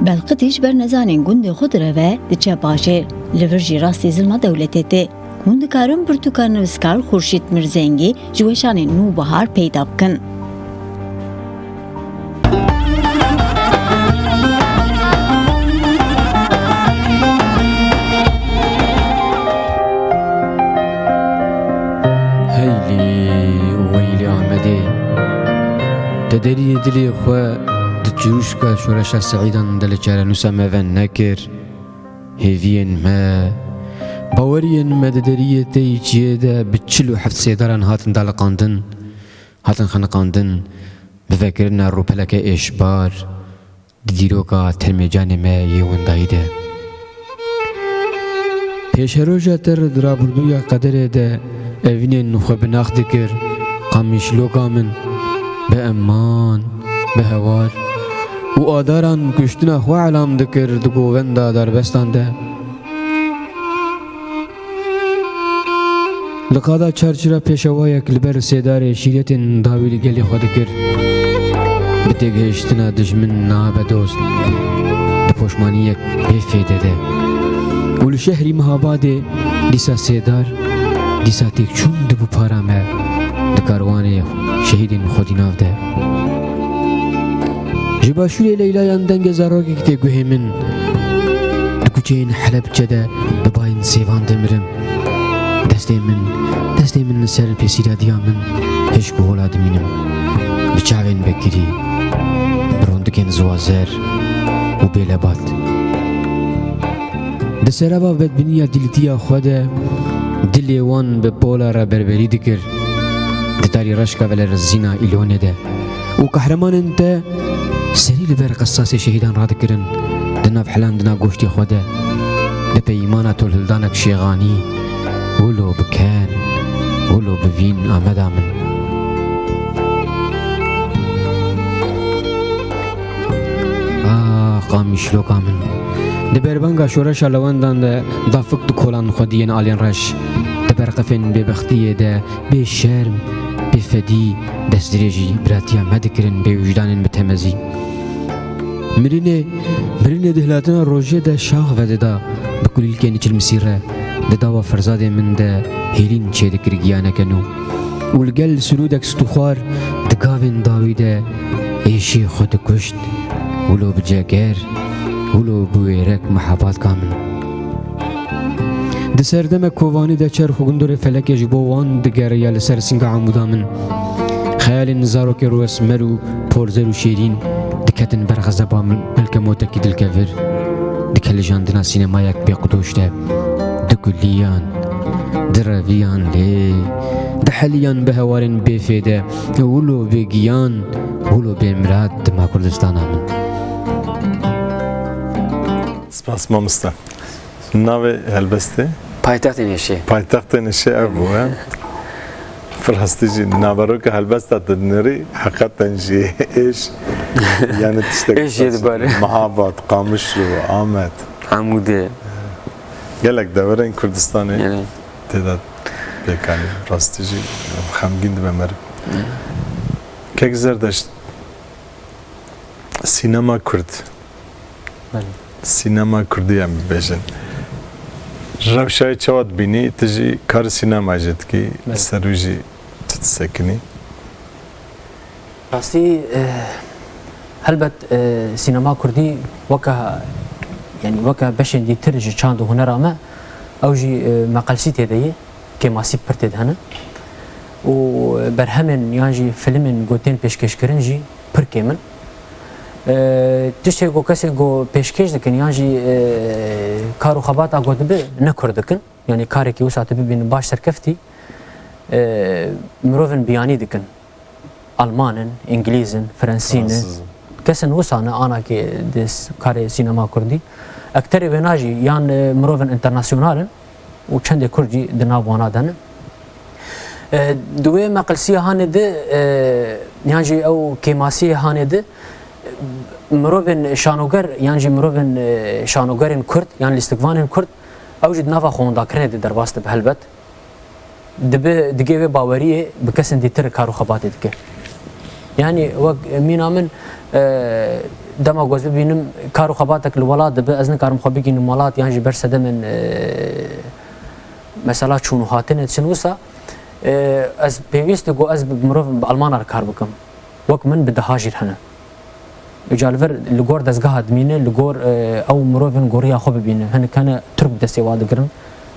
Belqitî ji ber nezanên gundê xwe direve, diçe bajêr, li vir jî rastî zilma dewletê tê. Hûn dikarin pirtûka nivîskar Xurşîd Mirzengî ji weşanên Nûbihar peyda bikin. Heylî û weylî Amedê. Te deriyê dilê xwe di çirûşka şoreşa Seîdan de li çarenûsa me ve nekir. Hêviyên me, baweriyên me di deriyê te yî çiyê de bi çil û heft sêdaran hatin daliqandin, hatin xeniqandin, bi vekirina rûpeleke êşbar di dîroka termê canê me yê wendayî de. Pêşeroja te re di rabirdûya qederê de evînên xwe bi nax dikir, qamîşloka min, bi eman, bi hewar û adaran kuştina xwe elam dikir di govenda darbestan de. Li qada çarçira pêşewayek li ber sêdarê şîretên dawî li gelê xwe dikir. Bi têgihiştina dijmin nabe dost, di poşmaniyek bê fêde de. Û li şehrî Mihabadê dîsa sêdar, dîsa têkçûn dibû para me di karwanê şehîdên xwedî nav de. Ji başûrê Leylayan dengê zarokek tê guhê min. Di kuçeyên Helebçe de bi bayên sêvan dimirim. Destê min, destê min li ser pêsîra diya min hişk û hola dimînim. Bi çavên vekirî, bi rondikên ziwazer û bêlebat. Di serava bedbîniya dîlitiya xwe de dilê wan bi pola re berberî dikir. Di tarî reşka velerizîna Îlonê de. Û qehremanên te serî li ber qisasê şehîdan radikirin, di nav helandina goştê xwe de, di peyîmana tolhildanek şêxanî, wilo bi ken, wilo bi vîn Ameda min. Ah, qamîşloka min. Di berbanga şoreşa lewendan de dafik di kolan xwediyên alên reş, di berqefên bêbextiyê de, bê şerm, bê fedî, destdirêjî biratiya me dikirin bê wijdanên bi temezî. Mirinê, mirinê di hilatina rojê de şax vedida bi kulîlkên çilmisî re, di dawa ferzadê min de hêlîn çêdikir giyaneke nû. Û li gel sirûdek stûxwar di gavên dawî de êşê xwe dikuşt, wilo bi ceger, wilo bi wêrek mihebatka min. Di serdeme kovanî de çerx û gundorê felekê ji bo wan digeriya li ser singa amûda min. Xeyalên zarokê rûesmer û porzer û şêrîn diketin ber xezeba min, belke motekî dilkevir di kelijandina sînemayek bêqidûş de. Diguliyan, direviyan lê, diheliyan bi hewarên bêfêde, wilo bê giyan, wilo bê mirad dima Kurdistana min. Spas mamoste. Navê helbestê? Paytextên Êşê. Paytextên Êşê ev bû, he? Bi rastî jî naveroka helbesta te dinêrî, heqeten jî êş, yani tiştek Êş yê dibare. Mihabad, Qamişlo, Amed. Amûdê. Gelek deverên Kurdistanê Gelek. Tê de pêk anî. Rastî jî xemgîn dibe meriv. Kek Zerdeşt, sînema Kurd. Belê. Sînema Kurdî em bibêjin. Rewşa wê çawa dibînî? Tu jî karê sînemayê jî dikî, Belê. Li ser wî jî tu disekinî? Rastî, eh, helbet, eh, sînema Kurdî weke, yanî weke beşên dîtir ji çand û hunera me, ew jî, eh, meqelsî tê de ye. Kêmasî pir tê de hene û berhemên yan jî filmên ku tên pêşkêşkirin jî pir kêm in. E, tiştê ku kesên ku pêşkêş dikin yan jî, e, kar û xebata ku dibe ne Kurd dikin. Yanî karekî wisa tu bibînin baş serkeftî, e, mirovên biyanî dikin. Alman in, îngilîz in, frensî ne. Fransîz in. Kesên wisa ne, ana ki di s-, karê sînema kurdî. Ekterê wêna jî yan, e, mirovên înternasyonal in û çendê kurd jî di nav wana de ne. E, di wê meqilsiya hanê de, e, yan jî ew kêmasiyê hanê de, mirovên şanoger, yan jî mirovên, e, şanogerên Kurd, yan lîstikvanên Kurd, ew jî di nava xwendakirinê de derbas dibe helbet. Dibe, digê wê baweriyê bi kesên dîtir kar û xebatê dike. Yanî wek mîna min, e, dema ku ez bibînim kar û xebatek li welat dibe, ez nikarim xwe bigihînim welat, yan jî ber sedemên, e, mesela çûn û hatinê diçin wisa, e, ez pêwîst e ku ez bi mirov, bi Almana re kar bikim. Wek min bi deha jî hene. Îca li vir li gor dezgeha dimîne, li gor, e, ew mirovên goriya xwe bibîne. Hinek hene Tirk bi destê wa digirin,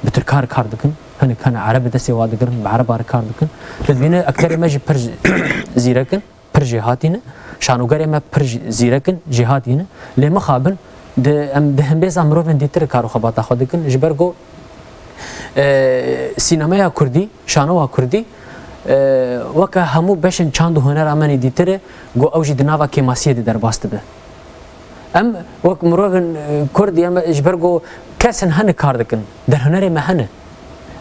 bi Tirkan re kar dikin. Hinek hene Ereb bi destê wa digirin, bi Ereba re kar dikin. Tu dibîne ekterê me jî pir zîrek in, pir jêhatî ne. Şanogerê me pir zîrek in, jêhatî ne. Lê mixabin, di, em di hembêza mirovên dîtir kar û xebata xwe dikin. Ji ber ku, e, sînemeya kurdî, şanowa kurdî, e, weke hemû beşên çand û hunera me nê dîtir e, ku ew jî di nava kêmasiyê de derbas dibe. Em wek mirovên, e, kurd, em ji ber ku kes in hene kar dikin, derhunerê me hene,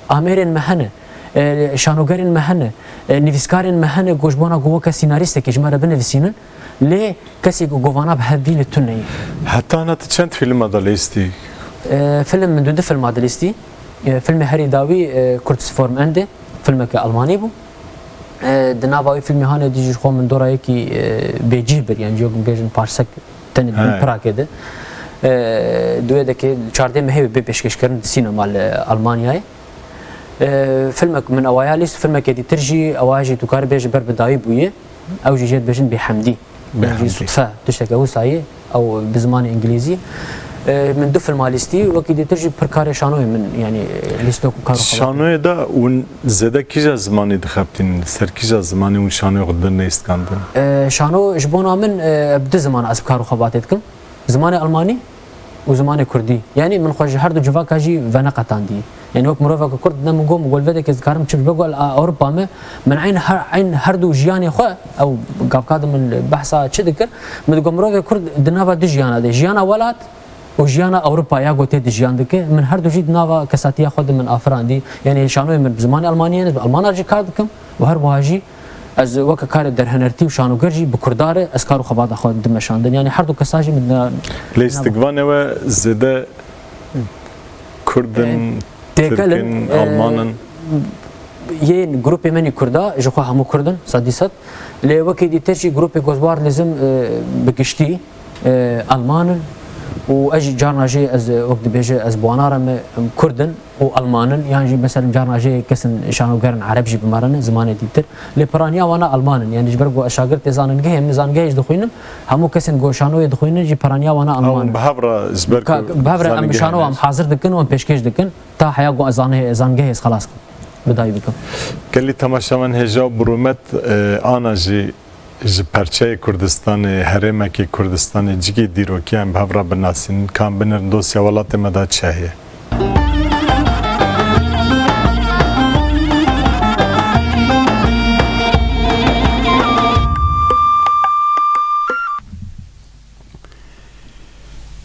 amêrên me hene, e, şanogerên me hene, e, nivîskarên me hene ku ji bona ku weke sînarîstekê ji me re binivîsînin, lê kesê ku govana bi hev bîne tune ye. Heta hina tu çend fîlma de lîstî? E, film, min du du filma de lîstî. E, filmê herî dawî, e, Kurzform Ende, filmeke Almanî bû. E, di nava wî filmê hanê dî jî ji xwe min dora yekî, e, bêcih bir, yani yok bêjin parsek tenê di bin He. pirakê de. E, di wê dekê çardeh mehê bê pêşkêşkirin di sînema li Almanyayê. E, filmek min ewaya lîst, filmekê dîtir jî ewa jî tu karî bêjî ber bi dawî bûye. Ew jî jê dibêjin Bêhemdî. Bêhemdî. Yanî jî sudfe tişteke wisa ye. Ew bi zimanê îngilîzî. E, min du filma lîstî, wekî dîtir jî pir karê şanoyê min, yanî, e, lîstok û kar û xebat. Şanoyê de hûn zêde kîja zimanî dixebitînin? Li ser kîja zimanî hûn şanoyê xwe dinê lîstikandin? E, şano ji bona min, e, bi du ziman ez bi kar û xebatê dikim. Zimanê Almanî û zimanê Kurdî. Yanî min xwe ji her du civaka jî veneqetandî. Yanî wek miroveke Kurd ne min got, min got, "Vê dekê ez dikarim çi bibe?" Got, "A, Ewropa me." Min eyn her, eyn her du jiyanê xwe, ew gavka de min behsa çi dikir? Min digot, mirovê Kurd di nava du jiyana de, jiyana welat û jiyana Ewropa ya ku tê de jiyan dike. Min her du jî di nava kesatiya xwe de min afirandî. Yanî şanoyê min bi zimanê Almanî ye, ez bi Almana jî kar dikim û her wiha jî ez weke karê derhenertî û şanoger jî bi Kurda re ez kar û xebata xwe dimeşandin. Yanî her du kesa jî min ne-, Lê lîstikvanê we zêde Kurd in, E, têkel in, Tirk in, e, Alman in? Yên grûpê min î Kurda, ji xwe hemû Kurd in, sedî sed. Lê wekî dîtir jî grûpê ku ez war lêzim, e, bi giştî, e, Alman in û ez jî carna jê ez, e, wek dibêje, ez bi wana re me, em, Kurd in û Alman in, yan jî mesela carna jê kesin şanogerin Ereb jî bi me re ne, zimanê dîtir. Lê piraniya wana Alman in. Yanî ji ber ku ez şagirtê zanîngehê, em zanîngehê jî dixwînim, hemû kesên ku şanoyê dixwînin jî piraniya wana Alman in. Hûn bi hev re ji ber Ka-, ku bi hev re em zanîngehê şano ne. Em hazir dikin û em pêşkêş dikin. Ta heya ku ez zanî-, zanîngehê ez xelas kim. Bi dayî bikim. Gelî temaşevan hêja û bi rûmet, e, ana jî ji perçeyê Kurdistanê, herêmekê Kurdistanê, cigê dîrokî em bi hev re binasînin, ka em binêrin dosya welatê me de çi heye.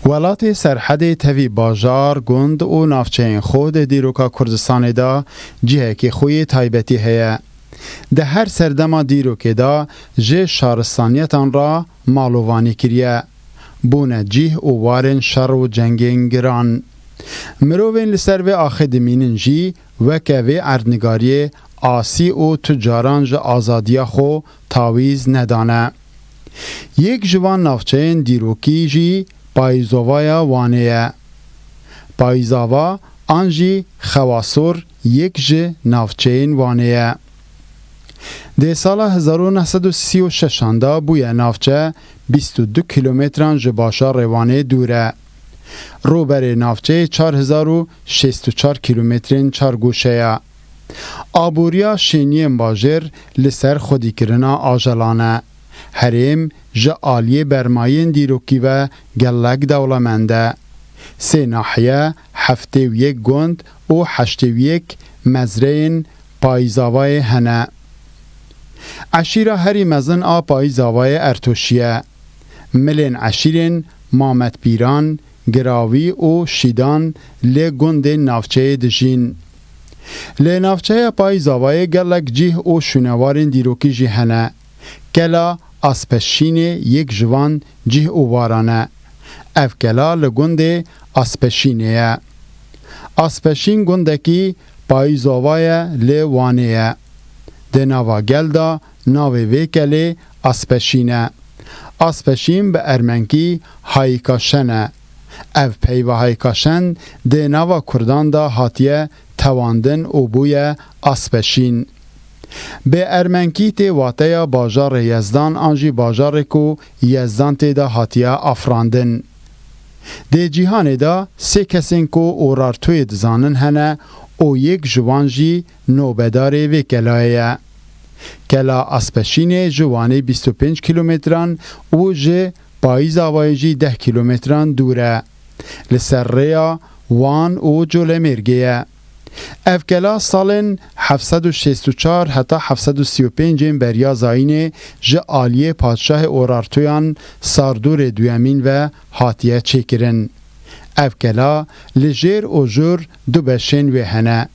Welatê Serhedê tevî bajar, gund û navçeyên xwe di dîroka Kurdistanê de cihekî xwe yê taybetî heye. Di her serdema dîrokê de ji şaristaniyetan re malovanî kiriye. Bûne cîh û warên şer û cengên giran. Mirovên li ser vê axê dimînin jî weke vê erdnigariyê asî û tu caran ji azadiya xwe tawîz nedane. Yek ji van navçeyên dîrokî jî Payîzovaya Wanê ye. Payîzava an jî Xewasor yek ji navçeyên Wanê ye. Dê sala hezar û neh sed û sî û şeşan de bûye navçe bîst û du kîlometran ji bajarê Wanê dûr e. Rûberê navçeyê çar hezar û şêst û çar kîlometrên çargoşe ye. Aboriya şêniyên bajêr li ser xwedîkirina ajelan e. Herêm ji aliyê bermayên dîrokî ve gelek dewlemend e. Sê nahiye, heftê û yek gund û heştê û yek mezreyên Payîzavayê hene. Eşîra herî mezin a Payîzavayê Ertoşî ye. Milên eşîrên Mamet Pîran, Girawî û Şîdan li gundên navçeyê dijîn. Li navçeya Payîzavayê gelek cih û şûnewarên dîrokî jî hene. Kela Aspeşînê yek ji van cih û waran e. Ev kela li gundê Aspeşînê ye. Aspeşîn gundekî Payîzava ye li Wanê ye. Di nava gel de navê vê kelê Aspeşîn e. Aspeşîn bi ermenkî Haykaşen e. Ev peyva Haykaşen di nava kurdan de hatiye tewandin û bûye Aspeşîn. Bi ermenkî tê wateya bajarê Yezdan an jî bajarê ku Yezdan tê de hatiye afirandin. Di cîhanê de sê kesên ku Urartuyê dizanin hene û yek ji wan jî nobedarê vê kelayê ye. Kela Aspeşînê ji Wanê bîst û pênc kîlometran û ji Payîzavayê jî deh kîlometran dûr e. Li ser rêya Wan û Colemêrgê ye. Ev kela salên heft sed û şêst û çar heta heft sed û sî û pêncên beriya zayînê ji aliyê padşahê Urartuyan Sardûrê duyemîn ve hatiye çêkirin. Ev kela li jêr û jûr du beşên wê hene.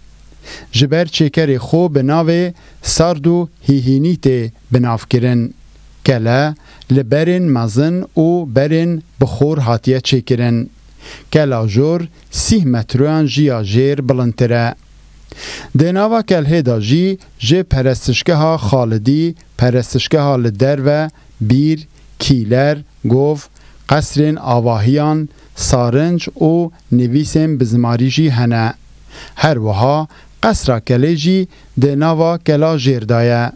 Ji ber çêkerê xwe bi navê Sardû Hîhînî tê binavkirin. Kele li berên mezin û berên bi xor hatiye çêkirin. Kela jor sîh metroyan jî ya jêr bilindtir e. Di nava kelhê de jî ji perestişgeha Xalidî, perestişgeha li derve, bîr, kîler, gov, qesrên avahiyan, sarinc û nivîsên bi zimarî jî hene. Her wiha qesra kelê jî di nava kela jêr de ye.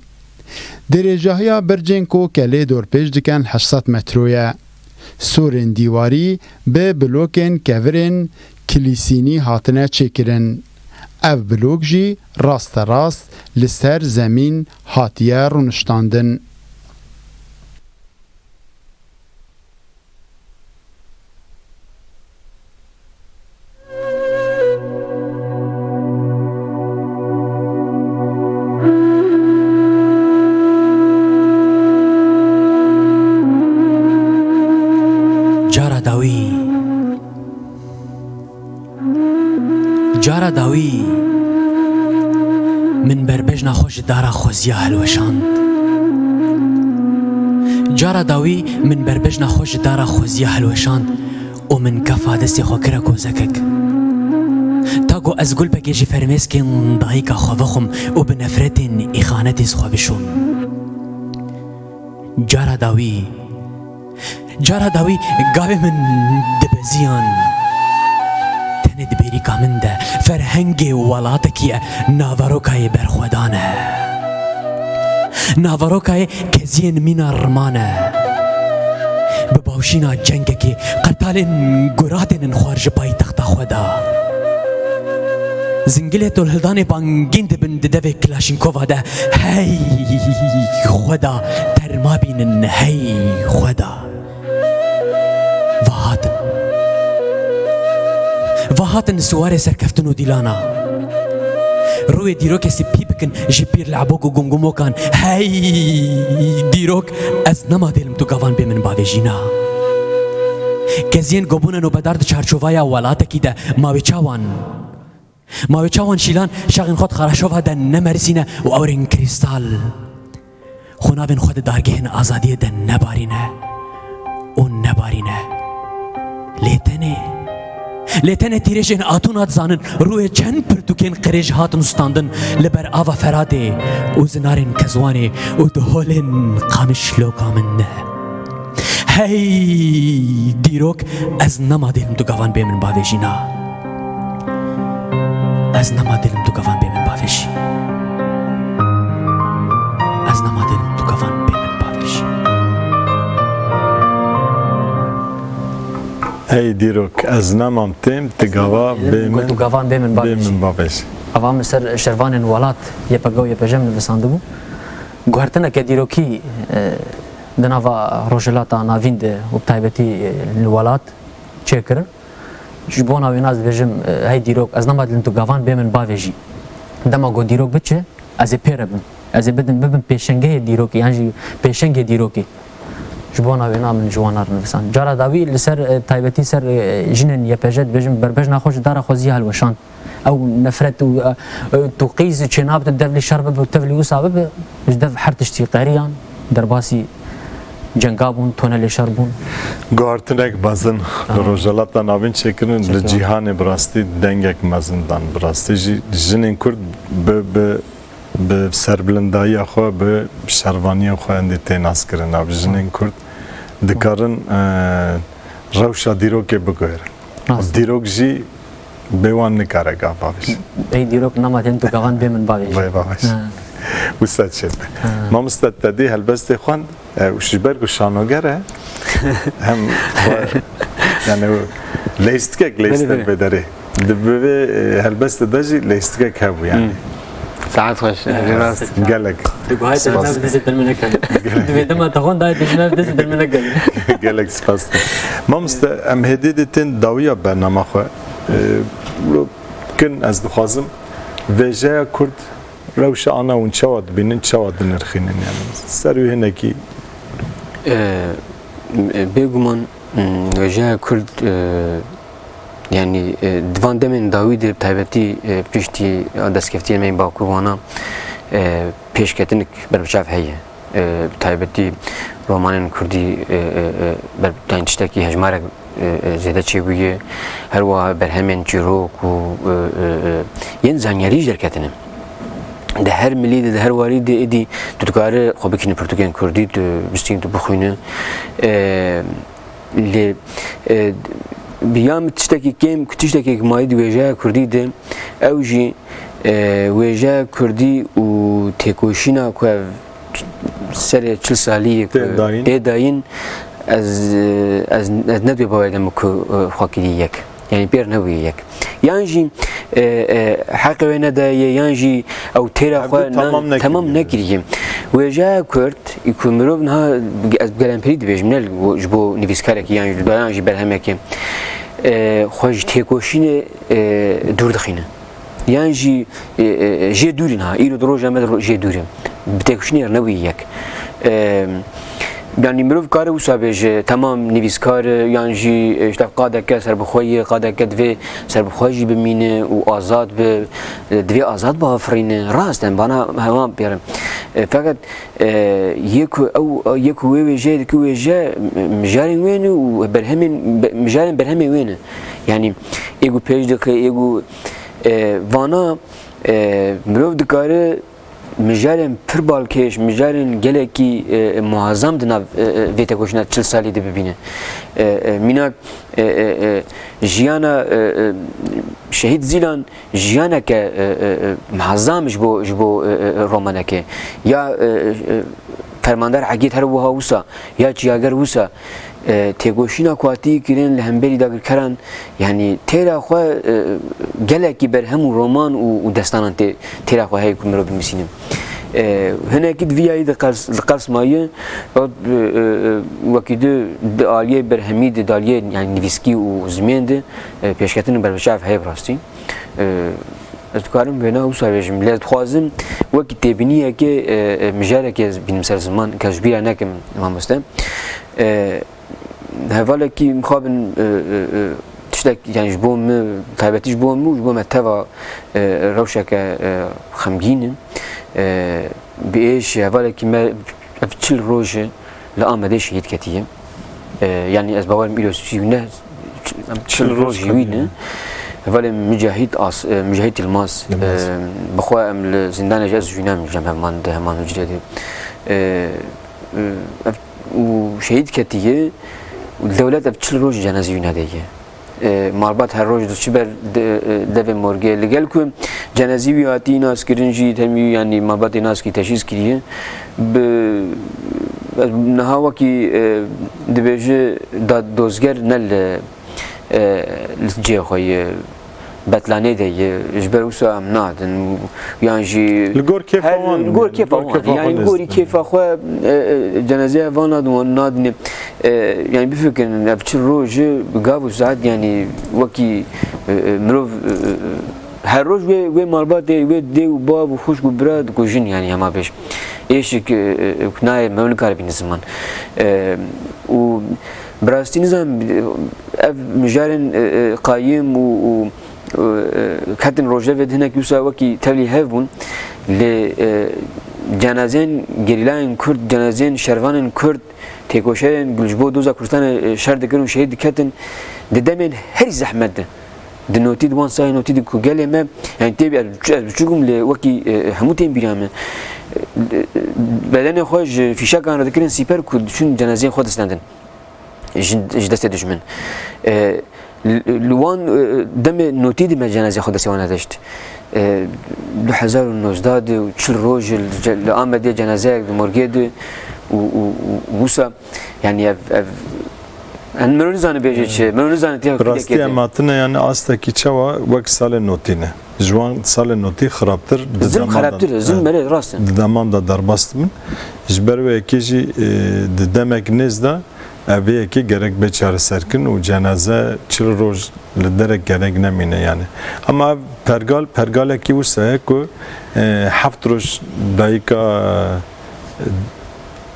Dirêjahiya bircên ku kelê dorpêç dikin heşt sed metro ye. Sûrên dîwarî bi blokên kevirên kilîsînî hatine çêkirin. Ev blok jî rasterast li ser zemîn hatiye rûniştandin. Cara dawî. Cara dawî min berbejna xwe ji dara xweziya hilweşand. Cara dawî min berbejna xwe ji dara xweziya hilweşand û min kefa destê xwe kire kozekek. Ta ku ez gulpekê ji fermêskên dayika xwe vexwim û bi nefretên îxanetê ji xwe bişom. Cara dawî Cara dawî gavê min dibeziyan. Tenê di bêrîka min de ferhengê welatekî ye, naverokayê berxwedan e. Naverokayê keziyên mîna riman e. Bi bawşîna cengekê qertalên guratên in xwar ji paytexta xwe de. Zingilê tolhildanê bangîn dibin di devê Kilaşînkova de. Hey Xweda, terma bînin, hey Xweda. Va hatin. Va hatin siwarê serkeftin û dîlana. Rûyê dîrokê sipî bikin ji pîr lebok û gumgumokan. Hey dîrok, ez nema dêlim tu gavan bê min bavêjîna. Keziyên gobûne nobedar di çarçovaya welatekî de ma wê çawan? Ma wê çawan şîlan şaxên xwe di xaraşova de nemerisîne û ewrên krîstal xwe navên xwe di dargehên azadiyê de nebarîne û nebarîne? Lê tenê, lê tenê tîrêjên Atûna dizanin rûyê çend pirtûkên qirêj hatin standin li ber ava Feratê û zinarên Kezwanê û di holên Qamişloka min. Hey dîrok, ez nema dêlim tu gavan bê min bavêjîna. Ez nema dêlim tu gavan bê min bavêjî. Ez nema dêlim tu gavan bê min bavêjî. Hey dîrok, ez nemam têm, tu gava bê min, tu gavan bê min bê bavêjî. Min bavêjî. Ava min ser şervanên welat Y P G û Y P J min nivisandibû. Guhertineke dîrokî, e, di nava Rojhilata Navîn de û bi taybetî, e, li welat çêkirin. Ji bona wê ez dibêjim, e, hey dîrok, ez nema dêlim tu gavan bê min bavêjî. Dema ku dîrok biçe, ez ê pê re bim. Ez ê bidim, bibim pêşengehê dîrokê, yan jî pêşengê dîrokê. Ji bona wê min ji wan re nivisand. Cara dawî li ser, e, taybetî ser, e, jinên Y P J dibêjim, berbejna xwe ji dara xweziya hilweşand. ew nefret û, e, e, tu qîz çênabe tu dev lê şer bibe û tev lê wisa bibe, ji dev her tiştî qeriyan, derbasî cenga bûn, tone lê şer bûn. Guhartinek mezin li Aha. Rojhilata Navîn çêkirin, li Çêkirin. Cîhanê bi rastî dengek mezin dan. Bi rastî jî jinên Kurd bi, bi, bi serbilindahiya xwe, bi şervaniya xwe endî tê naskirin. Ev jinên Kurd dikarin, e, rewşa dîrokê biguherin. Rast. Dîrok jî bê wan nikare gav bavêje. Ey dîrok nema tên tu gavan bê min bavêje. Vay bavêje. Ha. Wisa çêbe. Ha. Mamoste te dî helbestê xwend, e, û ji ber ku şanoger e, hem xwe, yani, leyistikek leyistek Belê, belê. Bê derê. Di bi vê, e, helbestê de jî leyistikek hebû, yani. Hmm. Saet xweş, e, rast. Gelek. Tu guhay te Spas. Dizê dilmine kay. Di vê dema te xwend dayê dilmine, dizê dilmine kay. Gelek spas. Mamoste, em hêdî dî tên dawiya bernama xwe. E, kin ez dixwazim vêjeya Kurd rewşa ana hûn çawa dibînin, çawa dinirxînin, yani ser wî hinekî. E, e, bêguman, m, vêjeya Kurd, e, yani, e, di van demên dawî de, bi taybetî, e, piştî destkeftiyê me yên Bakur Wana, e, pêşketinik berbiçav heye. E, bi taybetî romanên kurdî, e, e, e, ber-, yani tiştekî hejmarek, e, e, zêde çêbûye. Her wiha berhemên çîrok û, e, e, e, yên zanyarî jî derketine. Di her milî de, di her warî de êdî tu dikarî xwe bikînî pirtûkên kurdî, tu bistînî, tu bixwînî. E, Lê, e, bi ya min tiştekî kêm, ku tiştekî mayî di wêjeya kurdî de, ew jî, e, wêjeya kurdî û têkoşîna ku ev serê çil salî yê ku Tê dayîn. Tê dayîn, ez, e, ez, ez ne dê bawer dem ku, e, xwe kirî yek. Yani pêr nebûye yek. Yan jî, e, e, heqê wê nedaye, yan jî ew têra Ev xwe tamam na-, nekiriye. Tamam nekiriye. Wêjeya Kurd, ku mirov niha, ez bi gelemperî dibêjim, ne ji bo nivîskarekî yan jî, yan jî berhemekê, e, xwe ji têkoşînê, e, dûr dixîne. Yan jî, e, e, jê dûrî niha, îro di roja me de ro-, jê dûrî. Bi têkoşînê re nebûye yek. E, yanî mirov kare wisa bêje, temam nivîskar e, yan jî, e, işte qadeke serbixwe ye, qadeke divê serbixwe jî bimîne û azad be, e, divê azad biafirîne. Rast em bana hewan pêrin. E, feqet, e, yê ku ew, yê ku wê wêjeyê dike wêje, m-, mijarên wê ne û berhemên, be-, mijarên berhemê wê ne. Yanî ê ku pêş dixe, ê ku, e, vana, e, mirov dikare mijarên pir balkêş, mijarên gelekî, e, e, muazam di nav, e, e, vê tekoşîna çil salî de bibîne. E, e, mînak, e, e, e, jiyana, e, e, Şehîd Zîlan jiyaneke, e, e, e, muazam ji bo, ji bo, e, e, e, romanekê. Ya, e, e, Fermander Egîd her wiha wisa, ya Çiyager wisa, e, têkoşîna ku hatî kirin li hemberî dagirkeran, yanî têra xwe, e, gelekî berhem û roman û, û destanan tê-, têra xwe heye ku mirov binivîsîne. E, hinekî di vî yayî de qels-, li qels maye, e, e, e, wekî di, di aliyê berhemî de, di aliyê, yanî nivîskî û zimên de, e, pêşketin û berbiçav heye bi rastî. E, ez dikarim wêna wisa bêjim. Lê ez dixwazim wekî têbîniyekê, e, e, mijareke ez bînim ser ziman, ke ji bîra nekim mamoste. E, hevalekî mixabin, e, e, e, tiştek, yani ji bo min, taybetî ji bo min û ji bo me teva, e, rewşeke, e, xemgîn in. E, bi êş hevalekî me ev çil roj e, li Amedê şehîd ketiye. E, yanî ez bawerim îro sî û neh, çil roj wî ne. Hevalê Mücahit As-, e, Mücahit Yilmaz, Yilmaz. E, bi xwe em li zîndanê jî ez jî ne mijim heman di heman hucrê de. E, e, ev, û şehîd ketiye û dewlet ev çil roj cenazî wî nediye. E, malbat her roj diçi ber de-, e, devê morgê. Li gel ku cenazî wî hatî naskirin jî, temî, yanî malbatê naskî teşhîs kiriye. Bi, niha wekî, e, dibêje da-, dozger ne li, e, li cihê xwe ye, betlanê de ye. Ji ber wisa em nadin. Yan jî Li gor kêfa her, wan, li gor kêfa wan, yanî li gorî kêfa xwe, e, e, cenazeya van nadin, wan nadinê. E, yanî bifikirin, ev çi roj e, gav û saet, yanî wekî, e, e, mirov, e, e, her roj wê, wê malbatê, wê dê û bav û xwişk û bira dikujin, yanî hema bêj. Êşik, e, e, e, nayê, me nikare bîne ziman. E, û bi rastî nizanim, ev mijarên, e, e, qayim û, û e, ketin rojevê di hinekî wisa wekî tevlî hev bûn. Lê, e, cenazeyên gerîlayên Kurd, cenazeyên şervanên Kurd, têkoşerên ku ji bo doza Kurdistanê, e, şer dikirin û şehîd diketin, di demên herî zehmet de. Di notî, di wan salên notî de ku gelê me, yani tê, ez, ez biçûk bûm lê wekî, e, hemû tên bîra me. E, bedenê xwe ji fîşekan re dikirin sîper ku diçûn cenazeyên xwe distendin. Ji, ji destê dijmin. E, li, li wan, e, demê notî de me cenazeyê xwe destê wan nedişt. E, du hezar û nozdeh de û çil roj li ce-, li Amedê cenazeyek di morgê de û, û, û wisa, yani ev, ev, yani mero nizane bêje çi, mero nizane tê Bi rastî em hatine yani astekî çawa wek salê notî ne. Ji wan salê notî xirabtir di Zilm dema de, xerabtir e, zilm e, belê rast e. Di deman de derbas dibin. Ji ber wê yekê jî, e, di demek nêz de ev yekê gerek bê çareserkirin û cenaze çil roj li derek gerek nemîne yani. Ama ev pergal, pergalekî wisa ye ku, e, heft roj dayika,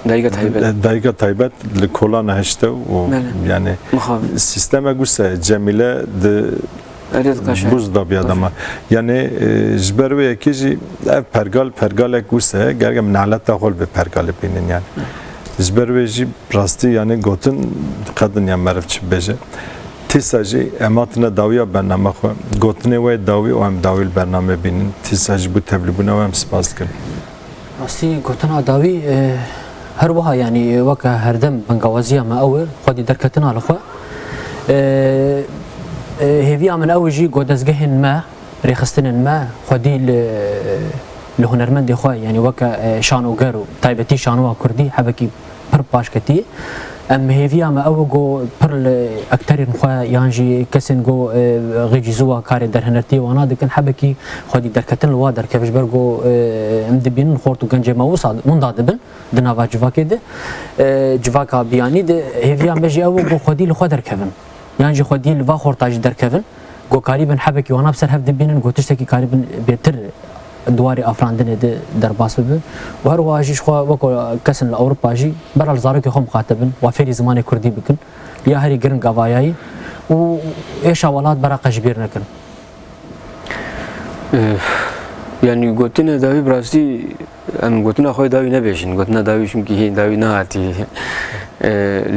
Dayika taybet. e, dayika taybet li kola nehişte û Belê. yani Mixabin. Sistemek wisa ye, Cemîle di Erê diqeşe. Buz da bir adama. Yani, e, ji ber wê yekê jî ev pergal, pergalek wisa ye, gerek em naleta xwe li vê pergalê bînin yani. Ji ber wê jî rastî yani gotin qedin ya meriv çi bêje. Tîsa jî em hatine dawiya bername xwe. Gotinê we dawî û em dawî li bername bînin. Tîsa jî bû tevlîbûna we em spas dikin. Rastî gotina dawî, e, her wiha, yanî, weke herdem bengawaziya me ew e, xwedî derketina li xwe. E, e, hêviya min ew e jî ku dezgehên me, rêxistinên me, xwedî li, li hunermendê xwe, yanî weke, e, şanoger û taybetî şanoya kurdî hebekî pir paş ketî. Em hêviya me ew e ku pir li ekterên xwe yan jî kesên ku, e, xêcî ziwa karê derhinertiyê wana dikin, hebekî xwedî derketin li wa derkeve, ji ber ku, e, em dibînin xort û gencê me wisa winda dibin di nava civakê de. E, civaka biyanî de hêviya me jî ew e ku xwedî li xwe derkevin. Yan jî xwedî li va xorta jî derkevin. Ku karîbin hebekî wana bi ser hev dibînin, ku tiştekî karîbin bêtir di warê afirandinê de derbas bibe. Û her wiha jî ji xwe weko kesin li Ewropa jî bera li zarokê xwe miqate bin, wa fêrî zimanê kurdî bikin. Ya herî giring a vayayî û êşa welat bera qe ji bîr nekin. Eh, yanî gotinê dawî bi rastî em gotina xwe dawî nebêjin. Gotina dawî çimkî hîn dawî nehatî. Eh,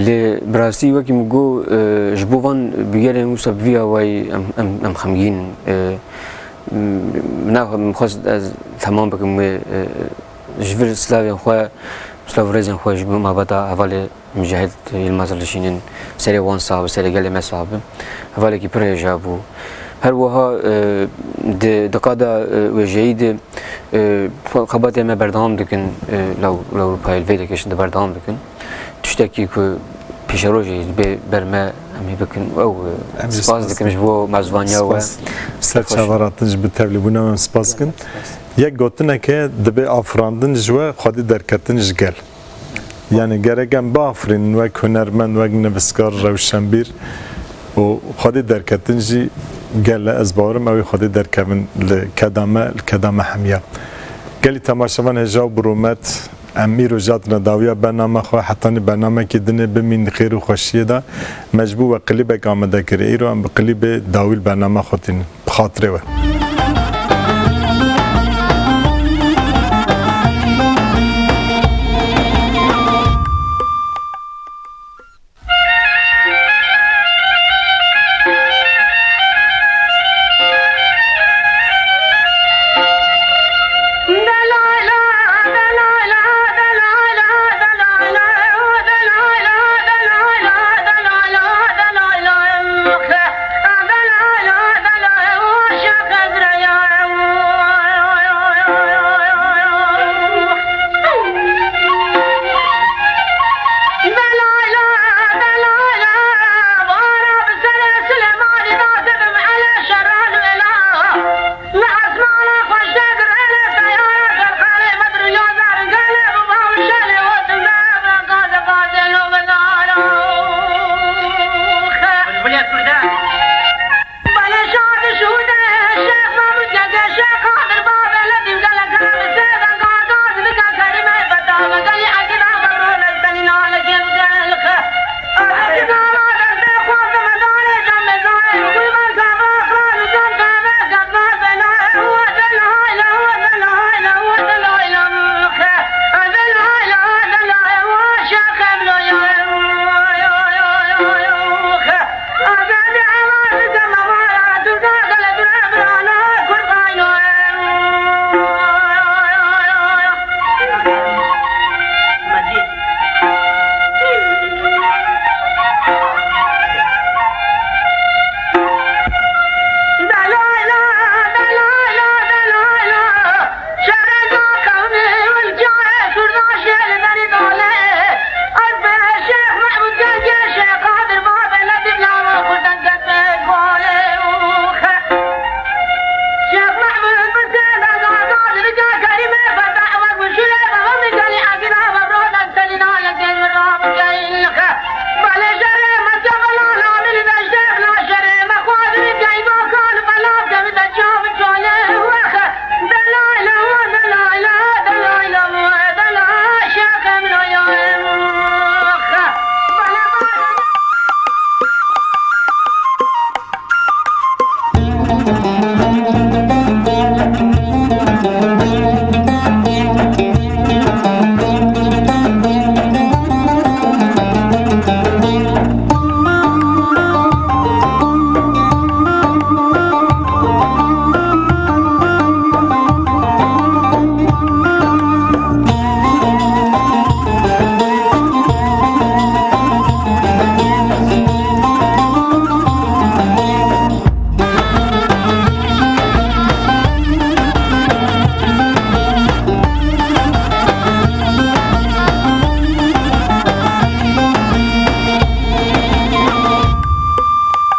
lê bi rastî wekî min got, eh, ji bo van bûyerên wisa bi vî awayî em, em, em xemgîn in. Eh, m-, min naxwe-, min xwest ez temam bikim wê, eh, ji vir silavên xwe, silav û rêzên xwe ji bo mabeta hevalê Micahid Yilmaz dişînin, serê wan sax be, serê gelê me sax be. Hevalekî pir hêja bû. Her wiha, e, di, di qada, e, wêjeyî de, e, xebatê me berdewam dikin, e, li Ew-, li Ewropayê, li vê yekê jî de berdewam dikin. Tiştekî ku pêşerojê jî dibe ber me, em ê bikin. Ew, e, Em jî spas spas dikim dikin. ji bo mezvaniya we. Spas. Ser Xweş. çavaratin ji bo tevlîbûna we em spas dikin. Yek gotinek heye, dibe afirandin ji we, xwedî derketin ji gel. Yani gerek em biafirînin wek hunermend, wek nivîskar, rewşenbîr û xwedî derketin jî gel e. Ez bawerim ew ê xwedî derkevin li keda me, li keda me hemiya. Gelî temaşevan hêja û bi rûmet, em îro jî hatine dawiya bername xwe, hetanî bernamekî dinê bimînin di xêr û xweşiyê de. Me ji bo we klîbek amade kiriye. Îro em bi klîbê dawî li bername xwe tînin. Bi xatirê we.